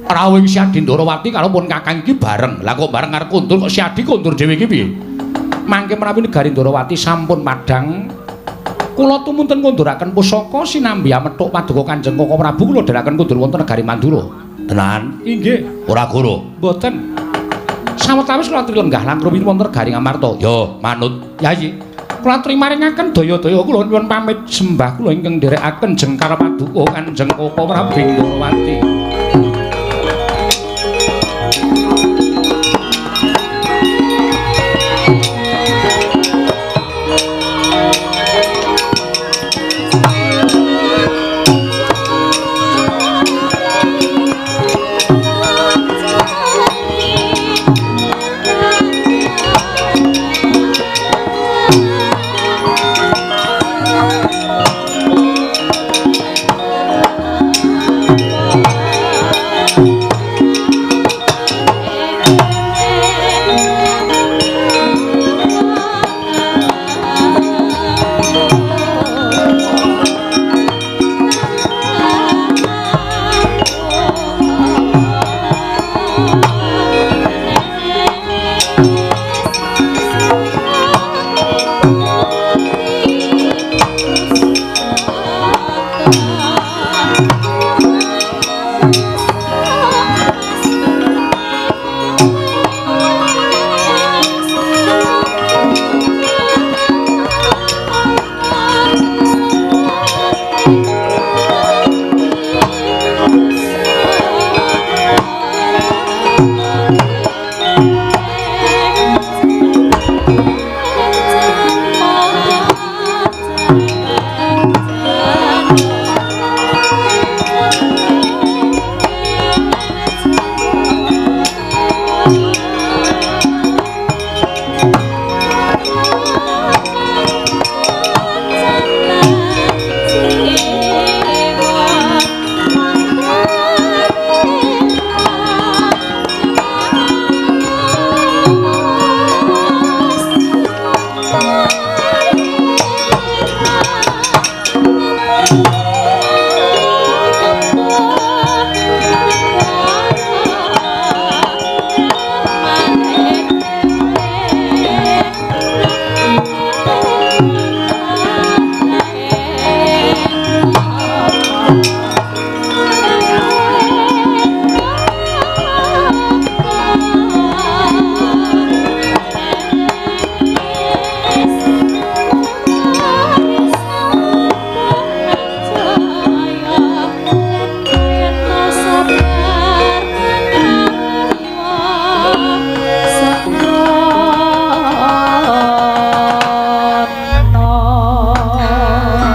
rawuh Siadi Ndorowati karo pun kakang iki bareng. Lah kok bareng arep kondur kok Siadi kondur dhewe iki piye? Mangke menawi negari Ndorowati sampun padhang, kula tumunten ngunduraken pusaka sinambi amethuk paduka Kanjeng Koko Prabu kula dherekaken kondur wonten negari Mandura. Tenan? Inggih. Ora goro. Mboten. Sawetawis kula aturi lenggah langkung wonten negari Ngamarta. Yo, manut. Yayi. Kula aturi maringaken daya-daya kula nyuwun pamit sembah kula ingkang nderekaken jengkar paduka Kanjeng Koko Prabu Ndorowati. Thank you.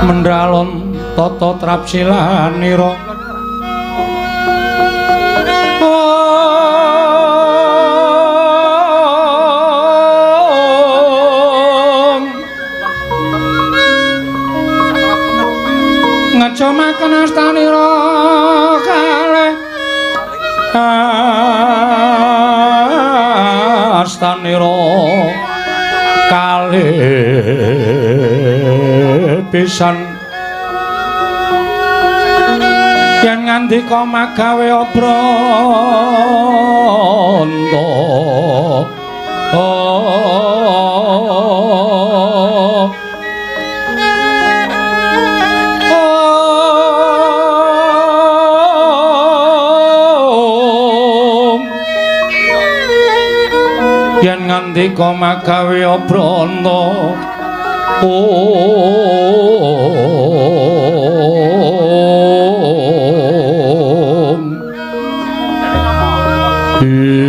Mendalon tata trapsilanira. Ngecumaken astanira kalih astanira kalih pisan yen ngandika magawe obranta. Yen ngandika magawe obranta. Om ing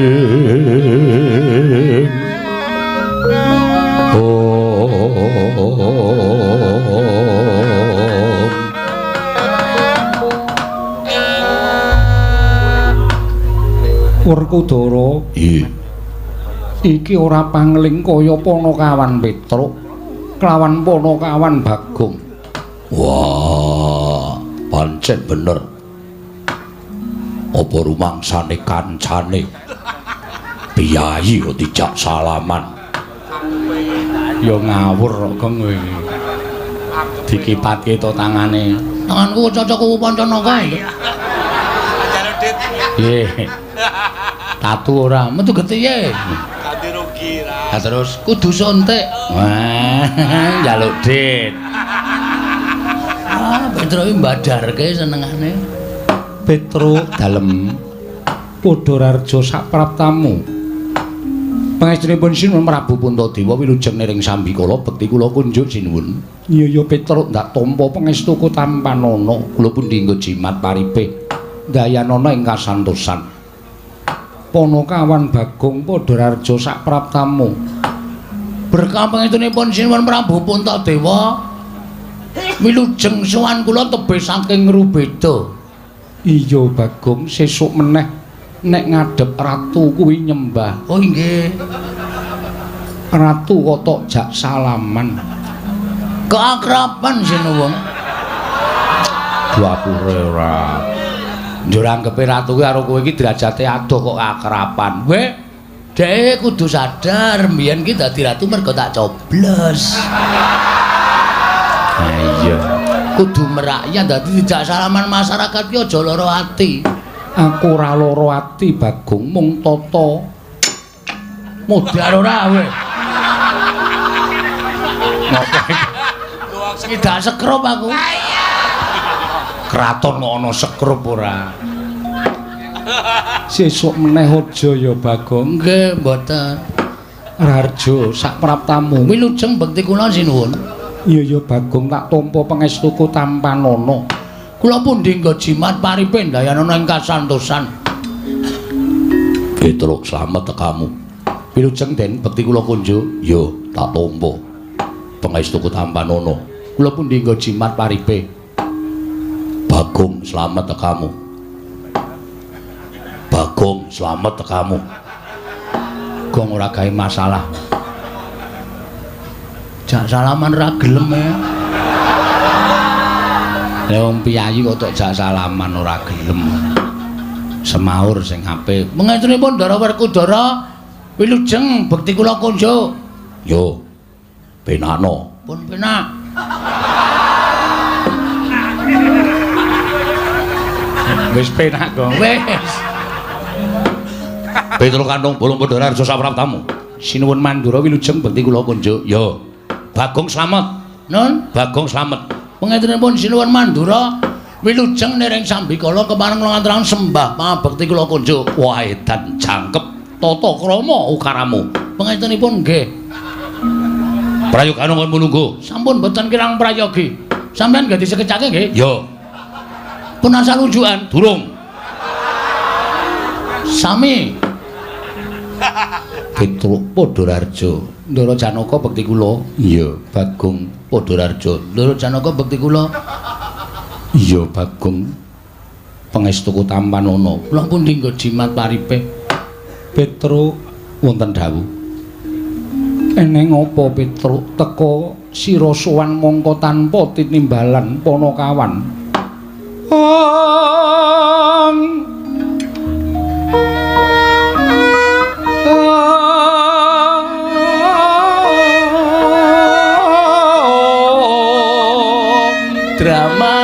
Om. Werkudara, iki ora pangling kaya Panakawan Petruk kelawan Panakawan Bagong. Wah, pancen bener. Apa rumangsane kancane piyayi kok dijak salaman. Ya ngawur kok Gong kowe. Dikipatke to tangane. Tanganku cocok kuwu Pancanaka. Nggih. Tatu ora metu getihe. Ganti rugi ra. Lah terus kudu suntik. Wah, njaluk dit. Ah, Petruk iki mbadarke senengane. Petruk dalem Padhararja sapraptamu. Pangestunipun Sinuwun Prabu Puntadewa wilujeng niring sambikala bekti kula kunjuk sinuwun. Iya ya Petruk ndak tampa pangestuku tampanana kula pundi nggo jimat paripih dayanana ing kasantosan. Panakawan Bagong Padhararja sapraptamu. Berkah pangestunipun Sinuwun Prabu Puntadewa wilujeng sowan kula tebih saking Ngrubeda. Iya Bagong, sesuk meneh nek ngadhep ratu kuwi nyembah. Oh inggih. Ratu kok tok jak salaman. Keakraban sinuwun. Dapure ora. Njur anggepe ratu kuwi karo kowe iki derajate adoh kok akraban. Weh, dhek kudu sadar mbiyen ki dadi ratu mergo tak coblos. Ha iya. Kudu merakyat dadi dijak salaman masyarakat ki aja lara ati. Aku ora lara ati Bagong, mung tata modar ora kowe. Ngopo iki? Tidak sekrup aku. Kraton kok ana sekrup ora. Sesuk meneh aja ya Bagong. Nggih, mboten. Raharja sapraptamu. Wilujeng bekti kula sinuwun. Iya ya Bagong, tak tampa pangestuku tampanana. Kula pundi nggo jimat paripih ndayanana ing kasantosan. Petruk slamet tekamu. Wilujeng Den bekti kula kunjuk. Yo, tak tampa pangestuku tampanana. Kula pundi nggo jimat paripih. Bagong slamet tekamu. Bagong slamet tekamu. Gong ora gawe masalah. Jak salaman ra gelem e. Lah wong piyayi kok tok jak salaman ora gelem. Semaur sing apik. Mengestunipun Ndara Werkudara wilujeng bekti kula kunjuk. Yo. Penakno. Pun penak. Wis penak kok. Wis. Petro Kantung Bolong Padha Raharja sapraptamu. Sinuwun Mandura wilujeng bekti kula kunjuk. Ya. Bagong slamet. Nun, Bagong slamet. Pangestenipun Sinuwun Mandura wilujeng nering sambikala kepareng kula ngaturaken sembah pangabekti kula kunjuk. Wah, edan jangkep tata krama ukaramu. Pangestenipun nggih. Prayogane kon mulungguh. Sampun boten kirang prayogi. Sampeyan nggih disekecake nggih? Ya. Pun asal unjukan durung. Sami. Petruk Padha Raharja. Ndara Janaka bekti kula. Iya, Bagong Padha Raharja. Ndara Janaka bekti kula. Iya, Bagong. Pangestuku tampanana. Kula pundi nggo jimat paripe? Petruk wonten dawuh. Eneng apa Petruk teka sira sowan mongko tanpa tinimbalan panakawan. Ong drama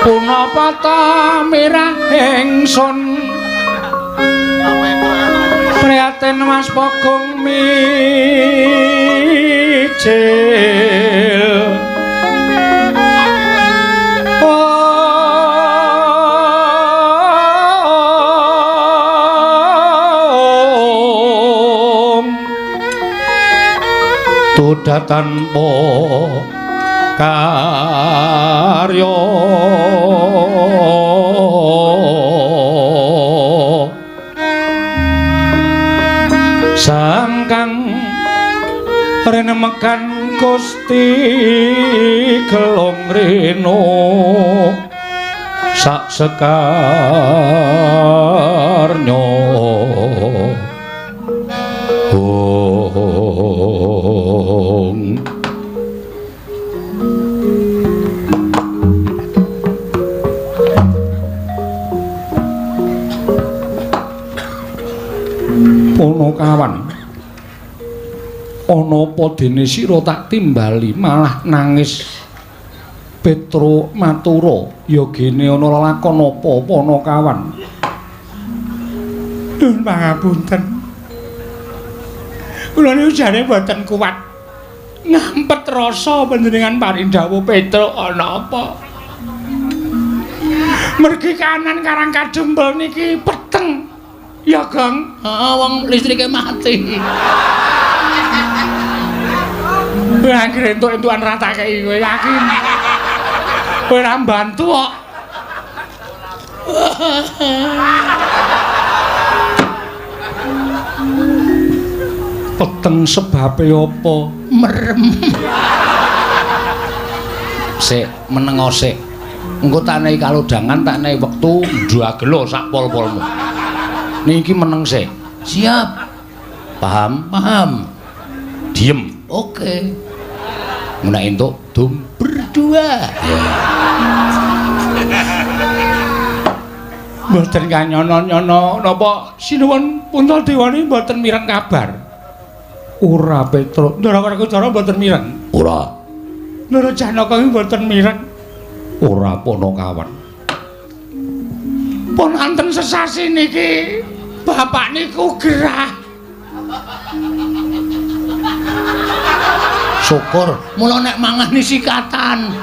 punapa ta mirah ingsun prihatin Mas Bagong mijil. Om tuda tanpa karya sangkang renemekan Gusti Gelong Reno sak sekarnya. Ong Ponokawan, ana apa dene sira tak timbali malah nangis. Petruk matura, ya gene ana lelakon apa Ponokawan? Nuwun pangapunten. Kula niku jane mboten kuat ngampet rasa panjenengan paring dawuh Petruk ana apa. Mergi kanan Karang Kadempel niki peteng. Ya, Gong. Heeh, wong listrike mati. Kowe anggere entuk-entukan ra tak kei kowe yakin. Kowe ora mbantu kok. Peteng sebabe apa? Merem. Sik, menengo sik. Engko tak nehi kalodhangan, tak nehi wektu ndagelo sak pol-polmu. Niki meneng sik. Siap. Paham? Paham. Diem. Oke. Nek entuk dum berdua. Ya. Mboten kanyono-nyono napa sinuwun Puntadewa niki mboten mireng kabar. Ora Petruk. Ndara Werkudara mboten mireng. Ora. Ndara Janaka iki mboten mireng. Ora Ponokawan. Pun anten sesasi niki bapak niku gerah. Syukur mula nek mangan sikatan.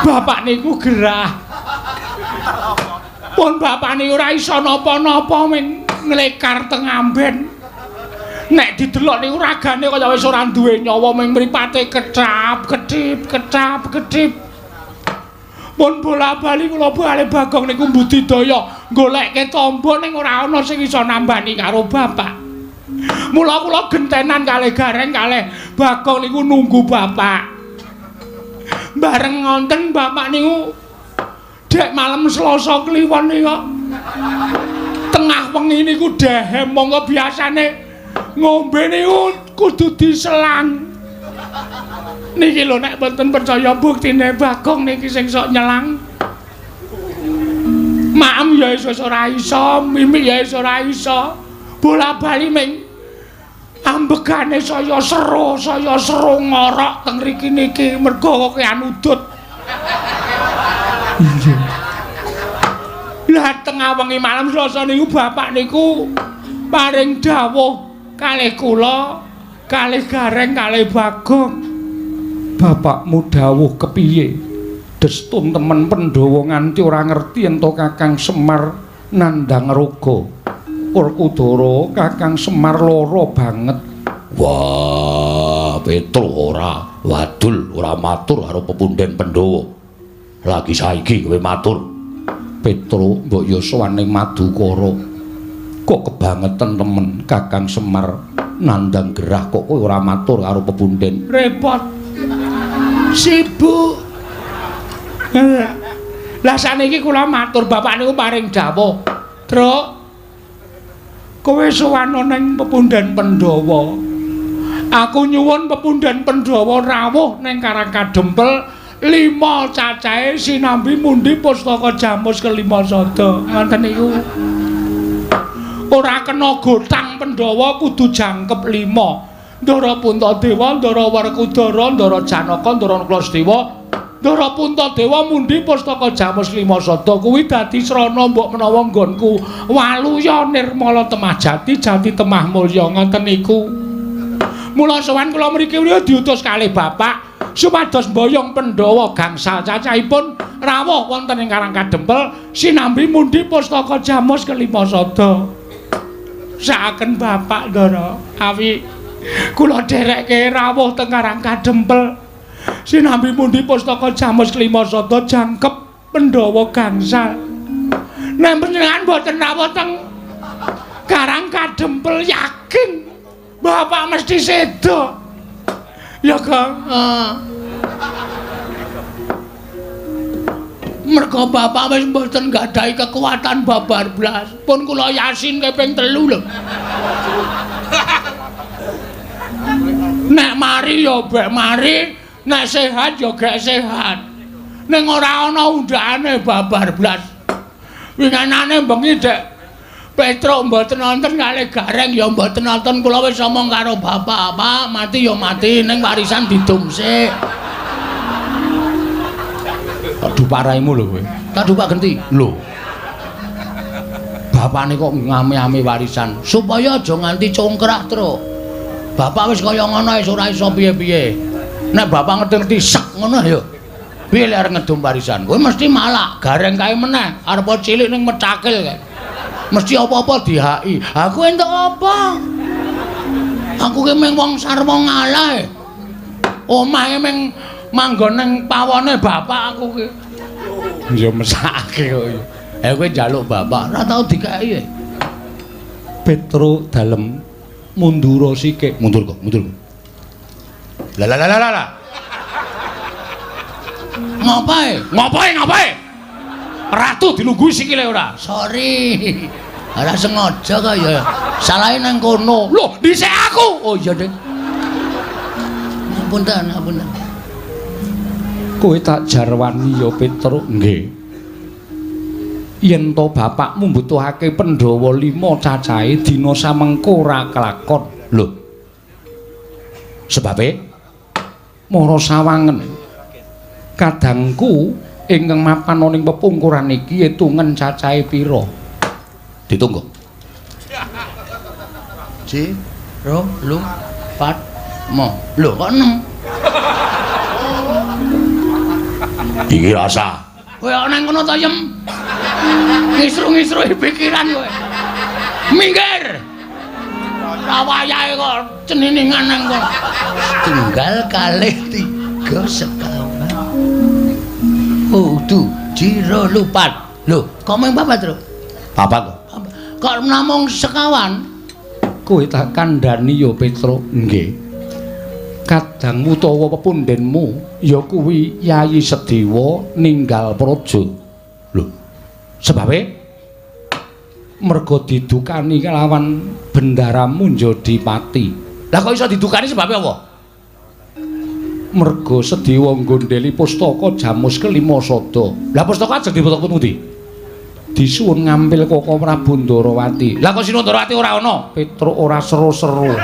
Bapak niku gerah. Pun bapak niku ora iso napa-napa ming nglekar teng amben. Nek didelok niku ragane kaya wis ora duwe nyawa ming mripate kecap kedip kecap kedip. Pun bola-bali kula bali Bagong niku mbudidaya golekke tamba ning ora ana sing iso nambani karo bapak. Mula kula gentenan kalih Gareng kalih Bagong niku nunggu bapak. Bareng ngonten bapak niku dek malam Selasa Kliwon niku tengah wengi niku dehem monggo biasane ngombe niku kudu diselang. Niki lho nek mboten percaya buktine Bagong niki sing sok nyelang. Maem ya iso ora iso, mimik ya iso ora iso. Bola-bali ming Ambegane saya seru ngorok teng mriki niki mergo kakean udut. Iya. Lah tengah wengi malam Selasa niku bapak niku paring dawuh kalih kula, kalih Gareng, kalih Bagong. Bapakmu dawuh kepiye? Destun temen Pandhawa nganti ora ngerti ento Kakang Semar nandhang raga. Werkudara Kakang Semar lara banget. Wah, Petro ora wadul, ora matur karo pepunden Pandhawa. Lagi saiki kowe matur. Petro mbok ya sowan ning Madukara. Kok kebangetan temen Kakang Semar nandhang gerah kok kowe ora matur karo pepunden. Repot. Sibuk. Lah saniki kula matur bapak niku paring dawuh. Truk, kowe sowan ning pepunden Pandhawa. Aku nyuwun pepunden Pandhawa rawuh ning Karang Kadempel 5 cacahe sinambi mundi pustaka jamus kelima sada. Ngoten niku. Ora kena gotang Pandhawa kudu jangkep 5. Ndara Puntadewa, Ndara Werkudara, Ndara Janaka, Ndara Nakula. Ndara Puntadewa mundi pustaka jamus lima sada kuwi dadi srana mbok menawa nggonku waluya nirmala temah jati jati temah mulya ngoten niku. Mula sowan kula mriki diutus kalih bapak supados mboyong Pandhawa gangsal cacahipun rawuh wonten ing Karang Kadempel sinambi mundi pustaka jamus kelima sada. Saaken bapak Ndara awi kula dherekke rawuh teng Karang Kadempel sinambi mundi pustaka jamus kelima sada jangkep Pandhawa gangsal. Nek panjenengan mboten rawuh teng Karang Kadempel yakin bapak mesti sedo. Ya Kang. Mergo bapak wis mboten nggadahi kekuatan babar blas. Pun kula yasin kaping 3 lho. Nek mari ya bek mari, nek sehat ya gek sehat. Ning ora ana undhakane babar blas. Winginane bengi Dek Petruk mboten nonton kalih Gareng ya mboten nonton, kula wis omong karo bapak, Pak, mati ya mati ning warisan didum sik. Aduh paraimu lho kowe. Tak dupak genti. Lho. Bapane kok ngame-ame warisan supaya aja nganti congkrah, Truk. Bapak wis kaya ngono wis ora iso piye-piye. Nek bapak ngerti-ngerti sek ngono ya. Piye lek arep ngedum warisan? Kowe mesti malak, Gareng kae meneh, arep cilik ning mecakil kae. Mesti apa-apa dihaki. Aku entuk apa? Aku ki mung wong sarwa ngalah. Omahe mung manggon ning pawone bapak aku ki. Ya mesakake kok. Kowe njaluk bapak, ora tau dikeki. Petro dalem mundura sikik. Mundur kok, mundur kok. Lah lah lah lah. Ngapae? Ngapae ngapae? Ratu dilungguhi sikile ora? Sorry. Ora sengaja kok ya. Salahe nang kono. Lho, dhisik aku. Oh iya, Dik. Ngapunten, ngapunten. Kowe tak jarwani ya Petruk. Nggih. Yen to bapakmu mbutuhake Pandhawa 5 cacahe dina samengko ora kelakon. Lho. Sebabe mara sawangen. Kadangku ingkang mapan ana ing pepungkuran iki etungen cacahe pira? Ditunggu. Ji, ro, lu, pat, mo. Lho kok 6? Iki rasa. Kowe kok nang kono to, Yem? Ngisru-ngisruhi pikiran kowe. Minggir. Ora wayahe kok ceniningan nang kono. Tunggal kalih 3 sekawan. Oh, tu, jiro lupat. Lho, kok mung papat, Tru? Papat kok. Kok namung sekawan? Kowe tak kandhani ya, Petruk. Nggih. Kadangmu utawa pepundenmu ya kuwi Yayi Sedewa ninggal praja. Lho, sebabe mergo didukani kelawan Bendara Munjadipati. Lah kok iso didukani sebabe apa? Mergo Sedewa nggondheli pustaka jamus kelima sada. Lah pustaka ajeng diputuk pundi? Disuwun ngampil Koko Prabu Ndarawati. Lah kok Sinuwun Ndarawati ora ana? Petruk ora seru-seru.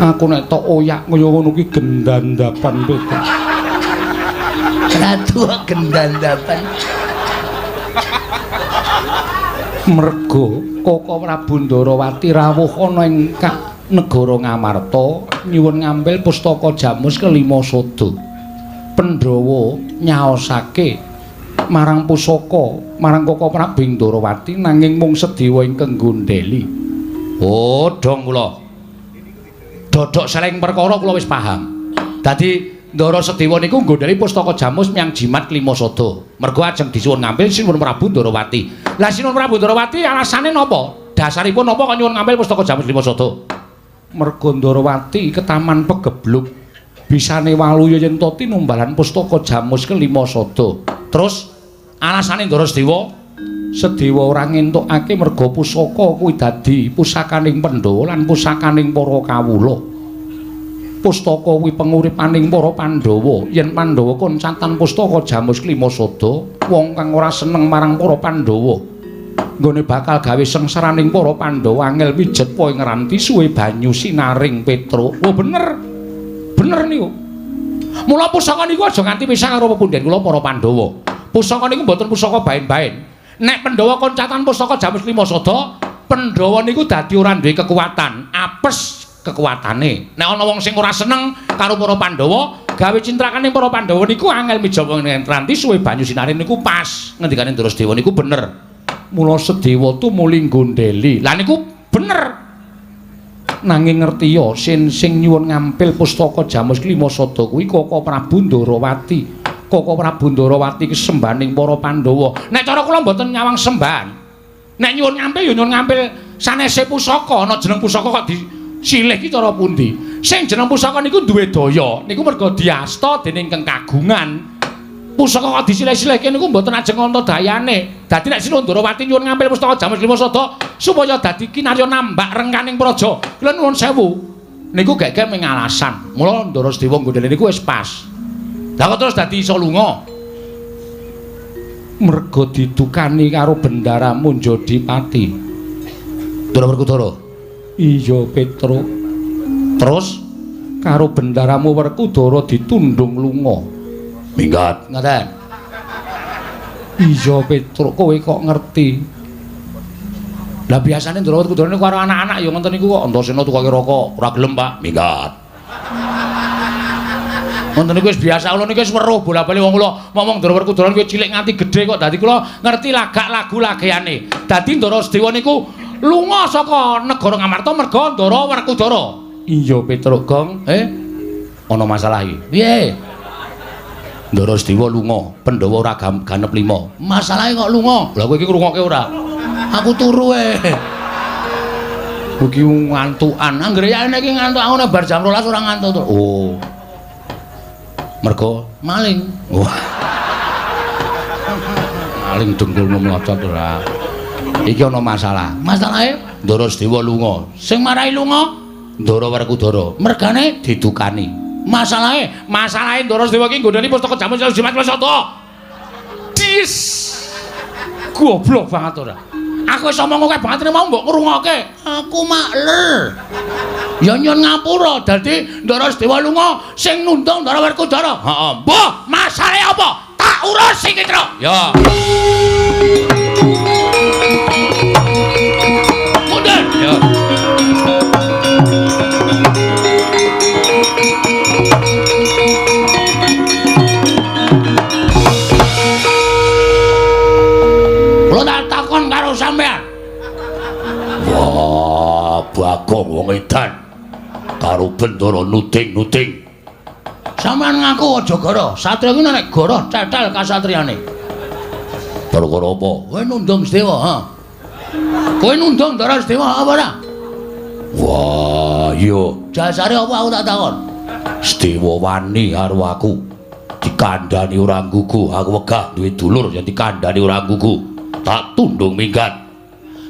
Aku nek tok oyak kaya ngono ki gendandapan Petruk. Ratu gendandapan. Merga Koko Prabu Ndarawati rawuh ana ing negara Ngamarta nyuwun ngambil pustaka Jamus kelima sada. Pandhawa nyaosake marang pusaka marang Koko Prabu Ndarawati nanging mung Sedewa ingkang gondheli. Oh, dong kula. Dodok seleng perkara kula wis paham. Dadi Ndara Sedewa niku nggondheli pustaka Jamus menyang jimat kelima sada. Mergo ajeng disuwun ngambil Sinuwun Prabu Ndarawati. Lah Sinuwun Prabu Ndarawati alasane napa? Dasaripun napa kok nyuwun ngambil pustaka Jamus kelima sada? Mergo Ndarawati ketaman pegebluk bisane waluya yen to tinumbalan pustaka Jamus kelima sada. Terus alasane Ndara Sedewa? Sedewa ora ngentukake merga pusaka kuwi dadi pusakaning Pandhawa lan pusakaning para kawula. Pustaka kuwi penguripaning para Pandhawa. Yen Pandhawa koncatan pustaka Jamus kelima sada, wong kang ora seneng marang para Pandhawa nggone bakal gawe sengsaraning para Pandhawa angel mijet po ing ranti suwe banyu sinaring Petruk. Oh bener. Bener niku. Mula pusaka niku aja nganti pisah karo pepundhen kula para Pandhawa. Pusaka niku mboten pusaka baen-baen. Nek Pandhawa koncatan pustaka Jamus kelima sada, Pandhawa niku dadi ora duwe kekuatan, apes kekuatane. Nek ana wong sing ora seneng karo para Pandhawa, gawe cintrakane para Pandhawa niku angel mijawa ngranti suwe banyu sinare niku pas. Ngendikane Ndara Sedewa niku bener. Mula Sedewa tumuli nggondheli. Lah niku bener. Nanging ngertiya sin sing nyuwun ngampil pustaka Jamus kelima sada kuwi Koko Prabu Ndarawati. Koko Prabu Ndarawati ki sembaning para Pandhawa. Nek cara kula mboten nyawang sembahan. Nek nyuwun ngampil ya nyuwun ngampil sanese pusaka, ana jeneng pusaka kok disilih ki cara pundi? Sing jeneng pusaka niku duwe daya, niku merga diasta dening kang kagungan. Pusaka kok disilih-silihke niku mboten ajeng ana dayane. Dadi nek Sinuwun Ndarawati nyuwun ngampil pustaka Jamus kelima sada supaya dadi kinarya nambak rengkaning praja. Kula nuwun sewu. Niku gek-gek mung alasan. Mula Ndara Sedewa nggondheli niku wis pas. Lah kok terus dadi iso lunga? Merga didukani karo Bendara Munjodipati. Ndara Werkudara. Iya, Petruk. Terus karo bendaramu Werkudara ditundung lunga. Minggat. Ngaten. Iya, Petruk, kowe kok ngerti? Lah biasane Ndara Werkudara niku karo anak-anak ya ngoten niku kok Antasena tukoke rokok, ora gelem, Pak. Minggat. Ngoten niku wis biasa kula niku wis weruh bola-bali wong kula ngomong Ndara Werkudara niku cilik nganti gedhe kok dadi kula ngerti lagak lagu lageane. Dadi Ndara Sedewa niku lunga saka negara Ngamarta merga Ndara Werkudara. Iya, Petruk Gong. Ana masalah iki. Piye? Ndara Sedewa lunga, Pandhawa ora ganep 5. Masalahe kok lunga? Lah kowe iki ngrungokke ora? Aku turu e. Kowe iki ngantukan. Anggere yane iki ngantuk aku nek bar jam 12 ora ngantuk. Oh. Mergo maling. Wah. Maling dengkulmu mlocot ora. Iki ana masalah. Masalahe Ndara Sedewa lunga. Sing marai lunga Ndara Werkudara. Mergane didukani. Masalahe, masalahe Ndara Sedewa iki nggondheli pustaka Jamus Jimat Sada. Dis. Goblok banget ora. Aku wis omong akeh banget mau mbok ngrungokke. Aku makler. Ya nyun ngapura dadi Ndara Sedewa lunga sing nundung Ndara Werkudara. Heeh. Mbah, masalahe apa? Tak urus iki, Tru. Ya. Mundur. Ya. Kula tak takon karo sampean. Wah, Bagong wong edan. Karo Bendara nuding-nuding. Sampeyan ngaku aja goro. Satria kuwi nek goro cetel kasatriyane. Perkara apa? Kowe nundung Sedewa, ha? Kowe nundung Ndara Sedewa apa ora? Wah, iya. Jasare apa aku tak takon? Sedewa wani karo aku. Dikandhani ora nggugu, aku wegah duwe dulur yen dikandhani ora nggugu. Tak tundung minggat.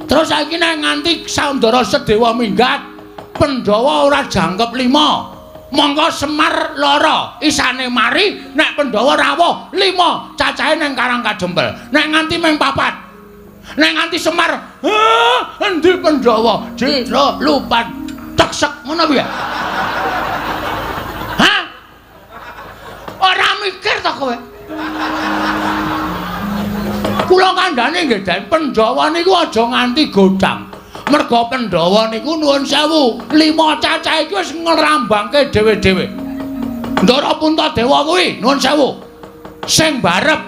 Terus saiki nek nganti Ndara Sedewa minggat, Pandhawa ora jangkep 5. Mongko Semar lara, isane mari nek Pandhawa rawuh 5, cacahe nang Karang Kajempel. Nek nganti mung 4. Nek nganti Semar, endi Pandhawa? Jero lupat teksek ngono piye? kowe. Kula kandhane nggih Den, Pandhawa niku aja nganti godhang. Merga Pandhawa niku nuwun sewu, 5 cacah iki wis ngrambangke dhewe-dhewe. Ndara Puntadewa kuwi nuwun sewu. Sing barep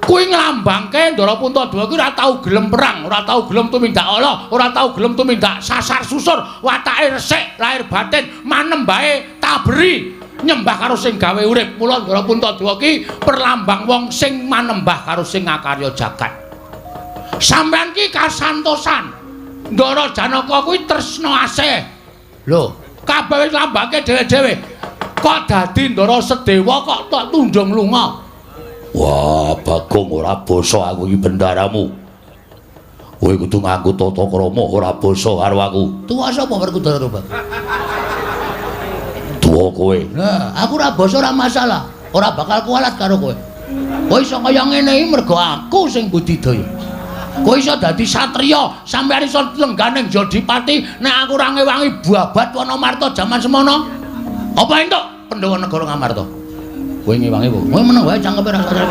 kuwi nglambangke Ndara Puntadewa kuwi ora tau gelem perang, ora tau gelem tumindak ala, ora tau gelem tumindak sasar susur, watake resik, lahir batin, manembahe taberi, nyembah karo sing gawe urip. Mula Ndara Puntadewa ki perlambang wong sing manembah karo sing ngakarya jagat. Sampeyan ki kasantosan. Ndara Janaka kuwi tresna asih. Lho, kabeh wis lambangke dhewe-dhewe. Kok dadi Ndara Sedewa kok tok tundung lunga? Wah, Bagong ora basa aku iki bendaramu. Kowe kudu nganggo tata krama ora basa karo aku. Tuwa sapa Werkudara to, Bang? Tuwa kowe. Nah, aku ora basa ora masalah. Ora bakal kualat karo kowe. Kowe iso kaya ngene iki mergo aku sing budidaya. Kowe iso dadi satriya, sampeyan iso lengganing Jodipati nek aku ora ngewangi babat Wanamarta jaman semono. Apa entuk Pandhawa negara Ngamarta? Kowe ngewangi apa? Kowe meneng wae cangkeme ra sadar.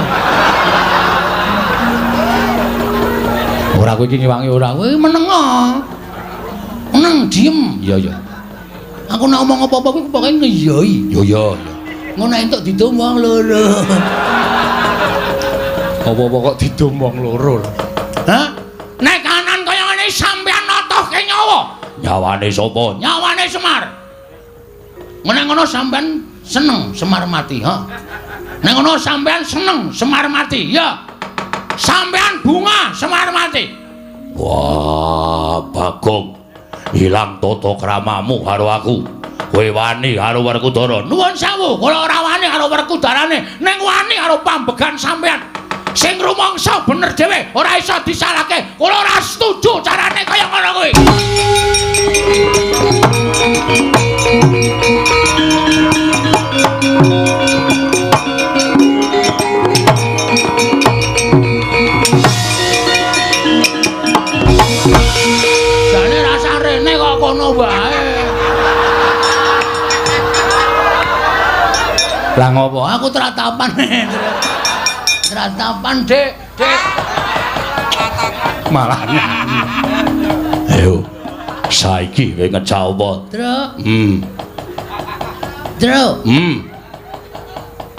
Ora kowe iki ngewangi ora. Kowe meneng. Meneng diem. Iya iya. Aku nek omong apa-apa kuwi pokoke ngeyoi. Iya iya. Ngono entuk didum wong loro. Apa-apa kok didum wong loro. Hah? Nek kanan kaya ngene sampeyan notohke nyawa. Nyawane sapa? Nyawane Semar. Nek ngono sampeyan seneng Semar mati, ha? Nek ngono sampeyan seneng Semar mati, ya. Sampeyan bunga Semar mati. Wah, Bagong. Ilang tata kramamu karo aku. Kowe wani karo Werkudara. Nuwun sewu, kula ora wani karo Werkudarane, ning wani karo pambegan sampeyan. Sing rumangsa bener dhewe, ora iso disalahke. Kula ora setuju carane kaya ngono kuwi. Jane rasa rene kok kono wae. Lah ngopo? Aku tratapan. Tratapan, Dik, Dik. Malah nyanyi. Ayo. Saiki kowe ngecau apa? Truk. Truk.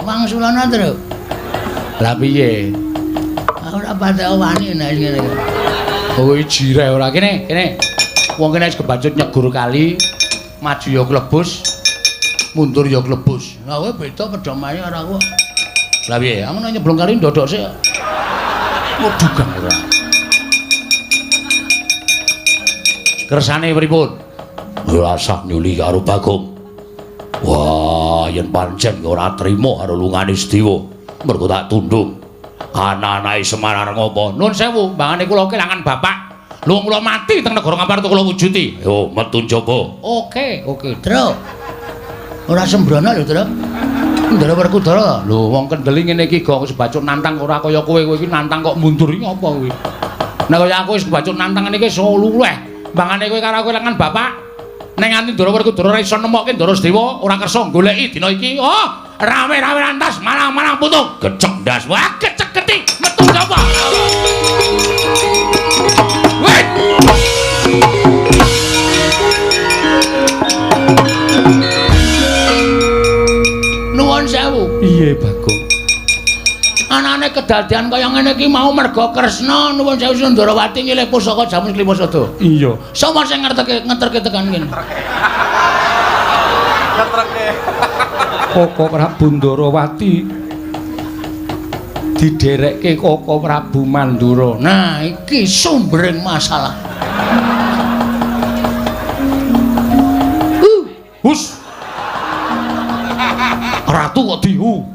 Wangsulana, Truk. Lah piye? Aku ora patek wani nek ngene iki. Kowe jireh ora kene, kene. Wong kene wis kebacut nyegur kali, maju ya klebus, mundur ya klebus. Lah kowe beda pedomane karo aku. Lah piye? Aku nek nyeblung kali ndodok sik. Waduh, ora. Kersane pripun? Ora sah nyuli karo Bagong. Wah, yen pancen ora trima karo lungane Sedewa, mergo tak tundung. Ana-anake Semar arep ngopo? Nun sewu, mbangane kula kelangan bapak. Lho kula mati teng negara Ngamarta kula wujuti. Yo, metu njaba. Oke, oke. Truk. Ora sembrono lho, Truk. Ndara Werkudara. Lho, wong kendeli ngene iki gong wis bacut nantang ora kaya kowe, kowe iki nantang kok mundur iki apa kowe? Nek kaya aku wis bacut nantang ngene iki iso luweh. Mbangane kowe karo aku kelangan bapak. Nek nganti Ndara Werkudara ora iso nemokke Ndara Sedewa, ora kersa goleki dina iki. Oh, rame-rame lantas malang-malang putung. Gecek ndas. Wah, gecek geti metu sapa? Weh. Nuwun sewu. Piye, Bagong? Anane kedadian kaya ngene iki mau merga Kresna nuwun sewu Sundarawati nyilih pusaka Jamus Klimasada. Iya. Sapa sing ngerteke ngeterke tekan kene? Ngeterke. Koko Prabu Ndarawati diderekke Koko Prabu Mandura. Nah, iki sumbering masalah. Hus. Ratu kok dihu.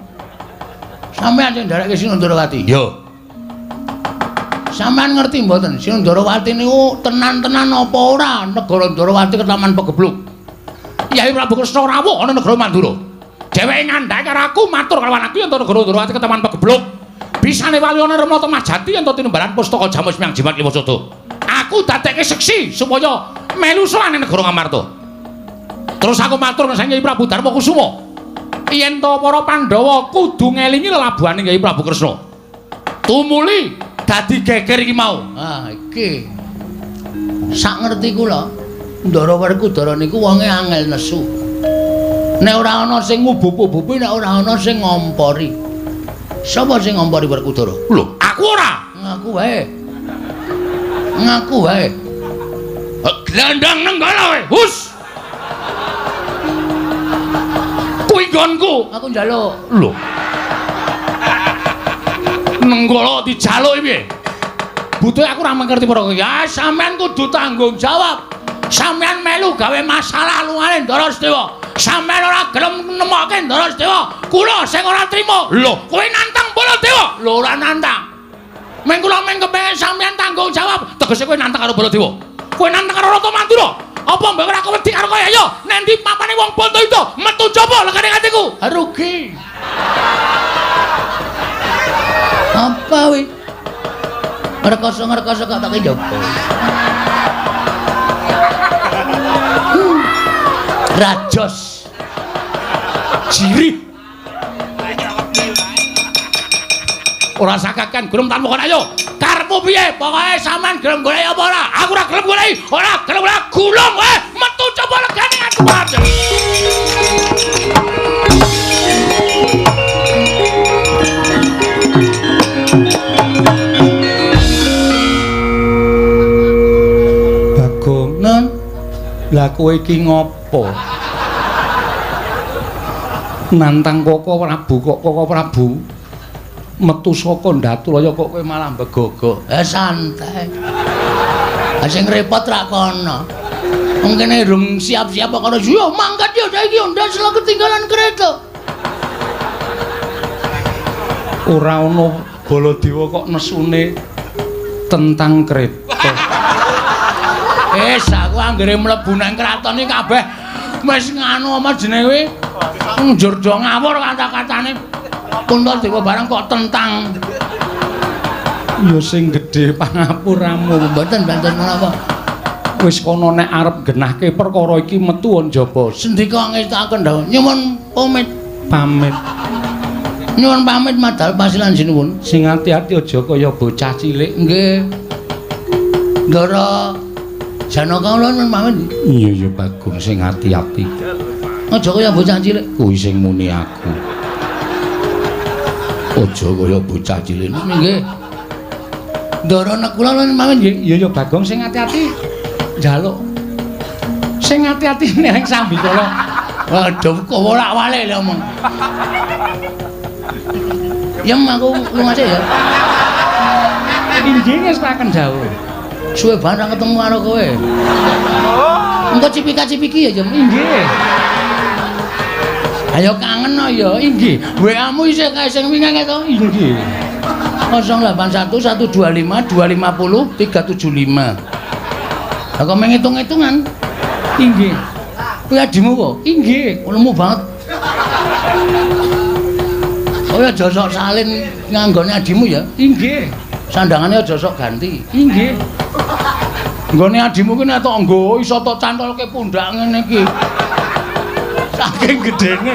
Sampeyan sing nderekke Sinundarawati? Iya. Sampeyan ngerti mboten Sinundarawati niku tenan-tenan apa ora negara Ndarawati ketaman pegebluk. Kyai Prabu Kresna rawuh ana negara Mandura. Dheweke ngandhake karo aku matur karo aku yen negara Ndarawati ketaman pegebluk. Bisane wali ana Remata Majati yen tinumbaran pustaka Jamus Miang Jimat Limasada. Aku dadekke seksi supaya melu sowan ning negara Ngamarta. Terus aku matur nang Kyai Prabu Darma Kusuma. Yen to para Pandhawa kudu ngelingi lelabuhane Kyai Prabu Kresna. Tumuli dadi geger iki mau. Ah, iki. Sak ngerti kula, Ndara Werkudara niku wonge angel nesu. Nek ora ana sing ngubup-ubupi, nek ora ana sing ngompori. Sapa sing ngompori Werkudara? Lho, aku ora. Ngaku wae. Ngaku wae. Glandang Nenggala wae. Hus. Kuwi nggonku. Aku njaluk. Lho. Nenggala dijaluki piye? Butuhe aku ora mengerti perkara. Ya sampean kudu tanggung jawab. Sampean melu gawe masalah lungane Ndara Sedewa. Sampean ora gelem nemokke Ndara Sedewa. Kula sing ora trima. Lho, kowe nantang Baladewa? Lho, ora nantang. Meng kula meng kepengin sampean tanggung jawab. Tegese kowe nantang karo Baladewa. Kowe nantang karo Ratu Mandura. Apa mbok ora wedi karo kowe? Ayo, nendi papane wong Bantayuda metu jaba legane atiku. Rugi. Apa wi? Ngrekoso-ngrekoso kok tak njaba. Rajos. Jirih. Ora sakakan gelem tanpa kon ayo. Karepmu piye? Pokoke sampean gelem golek apa ora? Aku ora gelem golek. Ora gelem ora gulung kowe. Metu coba legane aku. Bagong, Nun, lah kowe iki ngopo? Nantang Koko Prabu kok Koko Prabu metu saka Ndatulaya kok kowe malah begogok. Santai. Sing repot rak kono. Wong kene rung siap-siap kok kono. Yo mangkat yo saiki ndas lho ketinggalan kereta. Ora ono Baladewa kok nesune tentang kereta. Wis aku anggere mlebu nang kraton iki kabeh wis nganu apa jenenge kuwi? Njur do ngawur kata-katane. Puntadewa barang kok tentang. Ya sing gedhe pangapuramu. Mboten mboten menapa. Wis kono nek arep genahke perkara iki metu njaba. Sendika ngestakaken dawuh. Nyuwun pamit. Pamit. Nyuwun pamit madal pasilan sinuwun. Sing ati-ati aja kaya bocah cilik. Nggih. Ndara Janaka kula nyuwun pamit. Iya ya Bagong sing ati-ati. Aja kaya bocah cilik. Kuwi sing muni aku. Aja kaya bocah cilik. Nggih. Ndara nek kula nyuwun pamit nggih. Iya ya Bagong sing ati-ati. Njaluk. Sing ati-ati ning sambikala. Waduh kok wolak-walik lho omong. Yem aku lunga sik ya. Inggih ngestaken dawuh. Suwe banget ra ketemu karo kowe. Engko cipika-cipiki ya, Jem. Inggih. Ayo kangen ya, inggih. WA-mu isih kae sing wingi to? Inggih. 081 125 250 375. Lah kok meng ngitung-ngitungan? Inggih. Kuwi adimu kok? Inggih. Lemu banget. Oh ya aja sok salin nganggone adimu ya. Inggih. Sandangane aja sok ganti. Inggih. Nggone adimu ki nek tok nggo iso tok cantolke pundak ngene iki. Saking gedene.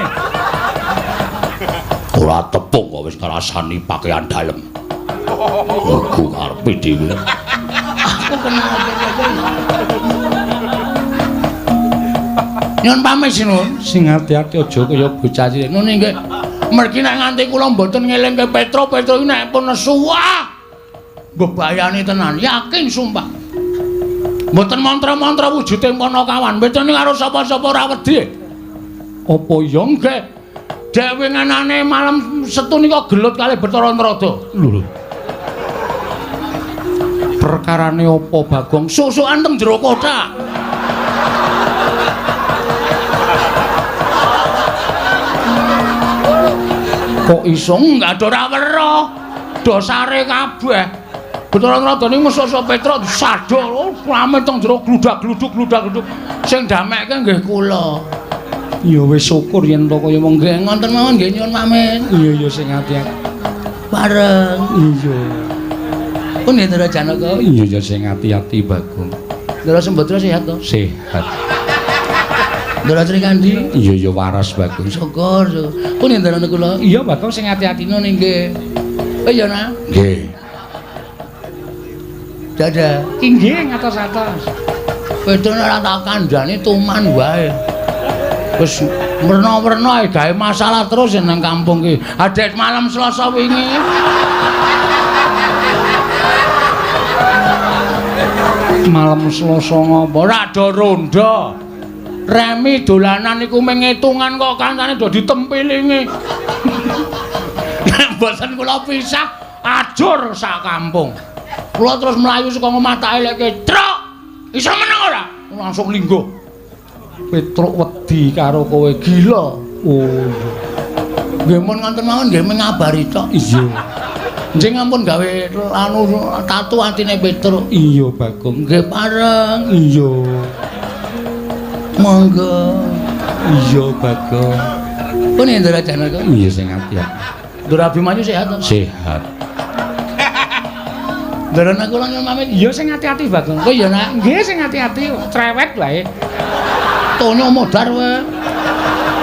Ora tepung kok wis ngrasani pakaian dalem. Iku karepe dhewe. Aku kenal Nyun pamit sinuwun. Sing ati-ati aja kaya bocah cilik. Nun nggih. Mergi nek nganti kula mboten ngelingke Petro, Petro iki nek pun nesu wah bebayani tenan, yakin sumpah. Mboten mantra-mantra wujude Panakawan, mboten karo sapa-sapa ora wedi. Apa ya nggih? Dek winginane malam Setu nika gelut kalih Bathara Narada. Lho lho. Perkarane apa Bagong? Susukan teng jero kothak. Kok iso enggak ada ora weruh. Dosare kabeh. Bathara Narada niku mesuk Petruk disaduk, rame teng jero gludak-gluduk gludak-gluduk. Sing damekke nggih kula. Ya wis syukur yen to kaya wong nggih ngoten mawon nggih nyuwun pamit. Iya ya sing ati-ati. Bareng. Iya. Pun nggih Ndara Janaka. Iya ya sing ati-ati Bagong. Ndara Sembadra sehat to? Sehat. Ndara Srikandhi? Iya ya waras Bagong. Syukur. Pun ndara kula. Iya Bagong sing ati-ati ngono nggih. Oh iya nak. Nggih. Dadah. Inggih ngatos-atos. Petruk ora tak kandhani tuman wae. Wis werna-werna gawe masalah terus nang kampung ki. Adek malam Selasa wingi. Malam Selasa ngopo? Ora do rondo. Remi dolanan iku mung ngitungan kok kancane do ditempilingi. Nek mboten kula pisah ajur sak kampung. Kula terus mlayu saka omah tak eleke, "Truk, iso meneng ora?" Langsung lingguh. Petruk wedi karo kowe gila. Oh iya. Nggih mun ngoten mawon nggih mengabari tok. Iya. Njing ampun gawe anu tatu atine Petruk. Iya Bagong. Nggih pareng. Iya. Monggo. Iya Bagong. Pun Ndara Janaka. Iya sing ati-ati. Ndara Abimanyu sehat to? Sehat. Ndara kula nyuwun pamit. Iya sing ati-ati Bagong. Oh iya nak. Nggih sing ati-ati cerewet wae. Tonyo modar wae.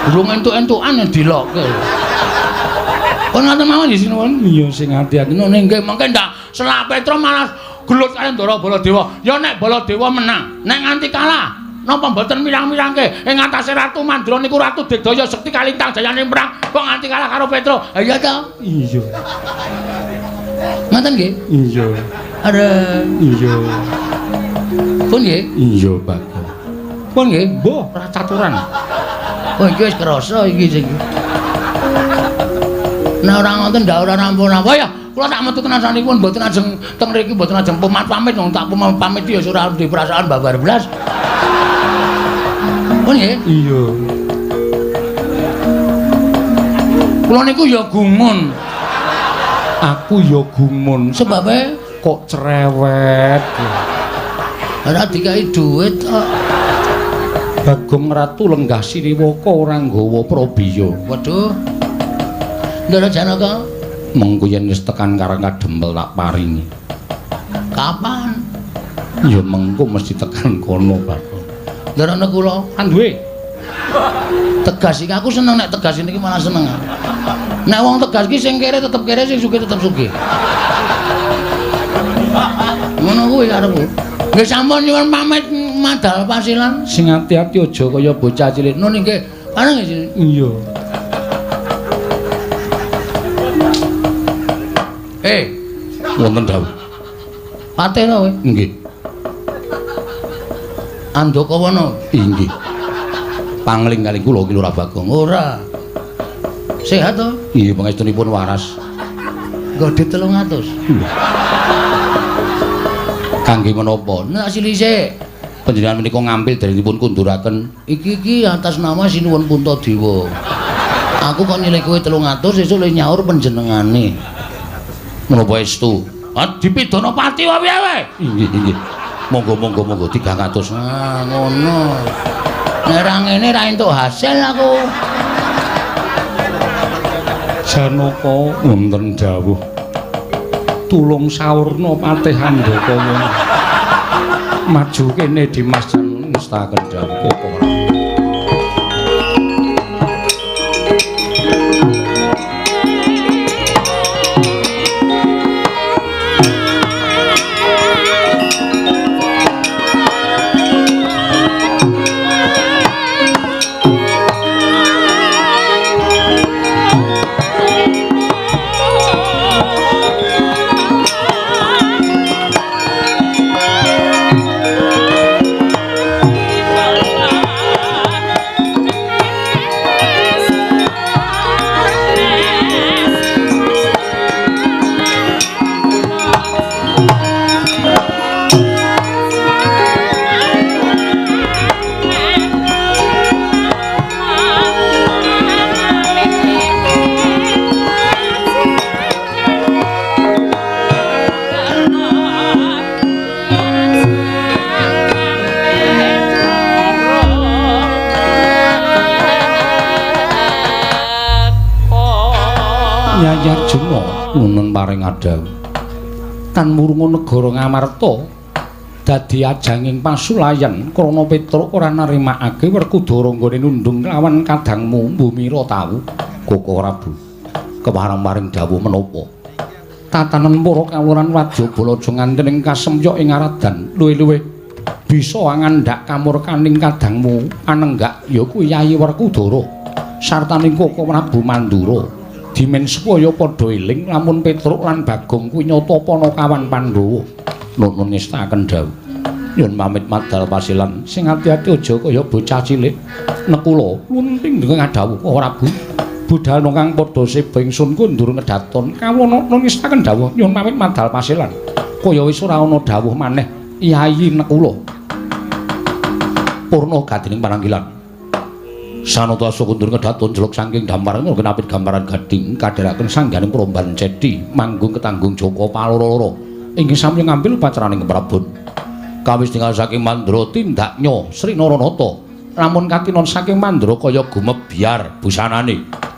Durung entuk-entukan dilokke. Pun ngoten mawon nggih sinuwun. Iya sing ati-ati. Ngono nggih mengke ndak selak Petro malah gelut karo Ndara Baladewa. Ya nek Baladewa menang, nek nganti kalah napa mboten mirang-mirangke ing atase Ratu Mandura niku Ratu Digdaya Sekti Kalintang jayane perang kok nganti kalah karo Petro. Ha iya ta? Iya. Ngoten nggih? Iya. Areng. Iya. Pun nggih? Iya, Bagong. Pun nggih? Mbuh, ora caturan. Oh iki wis krasa iki sing. Nek ora ngoten ndak ora rampung-rampung ya. Kula tak metu tenan sanipun mboten ajeng teng mriki mboten ajeng pamit wong tak pamit ya ora duwe perasaan babar blas. Pun nggih? Iya. Kula niku ya gumun. Aku ya gumun. Sebabe kok cerewet. Ora dikai dhuwit kok. Bagong Ratu lenggah Sriwaka ora nggawa prabiya. Waduh. Ndara Janaka, mengko yen wis tekan Karang Kadempel tak paringi. Kapan? Ya mengko mesti tekan kono, Bagong. Ndara kula kan duwe. Tegas iki aku seneng nek tegas niki malah seneng. Nek wong tegas iki sing kere tetep kere, sing sugih tetep sugih. Ngono kuwi karepku. Nggih sampun nyuwun pamit madal pasilan. Sing ati-ati aja kaya bocah cilik. Nun nggih. Pareng nggih. Iya. Wonten dawuh. Patih to kowe? Nggih. Andakawana? Inggih. Pangling kalih kula ki Lurah Bagong. Ora. Sehat to? Nggih, pangestunipun waras. Nggo 300. Kangge menapa? Nek silise panjenengan menika ngampil dalenipun kunduraken. Iki iki atas nama Sinuwun Puntadewa. Aku kok nyilih kowe 300 sesuk le nyaur panjenengane. Menapa estu? Ah dipidana pati wae piye wae? Inggih, inggih. Monggo monggo monggo 300. Ah ngono. Nek ra ngene ra entuk hasil aku. Janaka wonten dawuh. Tulung saurna patih Andakawa. Maju kene Dimas ngestaken dawuh Koko. Nyayarjuna nuwun paring adhawuh. Tan murunga negara Ngamarta Dadi ajanging pasulayan krana Petruk ora narimakake Werkudara nggone nundung lawan kadangmu mbumira tau. Koko Prabu kepareng maring dawuh menapa? Tatanen para kawuran wajaba aja nganti ing kasemyok ing aradan luwih-luwih bisa ngandhak kamurkaning kadangmu anenggak ya kuwi Yayi Werkudara sartaning Koko Prabu Mandura. Dimen supaya padha eling lamun Petruk lan Bagong kuwi nyata panakawan Pandhawa. Nuwun ngestakaken dawuh. Nyun pamit madal pasilan sing ati-ati aja kaya bocah cilik. Nekula lunting ngadhawuh Prabu. Budal kang padha seba ingsun kundur ngedaton. Kawula ngestakaken dawuh nyun pamit madal pasilan. Kaya wis ora ana dawuh maneh Yayi Nekula. Purna gadining pananggilan. Sanata asa kundur ngedaton jeluk saking damparan kenapit gambaran gading kadheraken sangganing promban cedi manggung ketanggung Joko paloro-loro. Inggih sami ngambil upacaraning Prabon. Kawis tinggal saking Mandra tindaknya Sri Naranata. Lamun katinon saking Mandra kaya gumebyar busanane.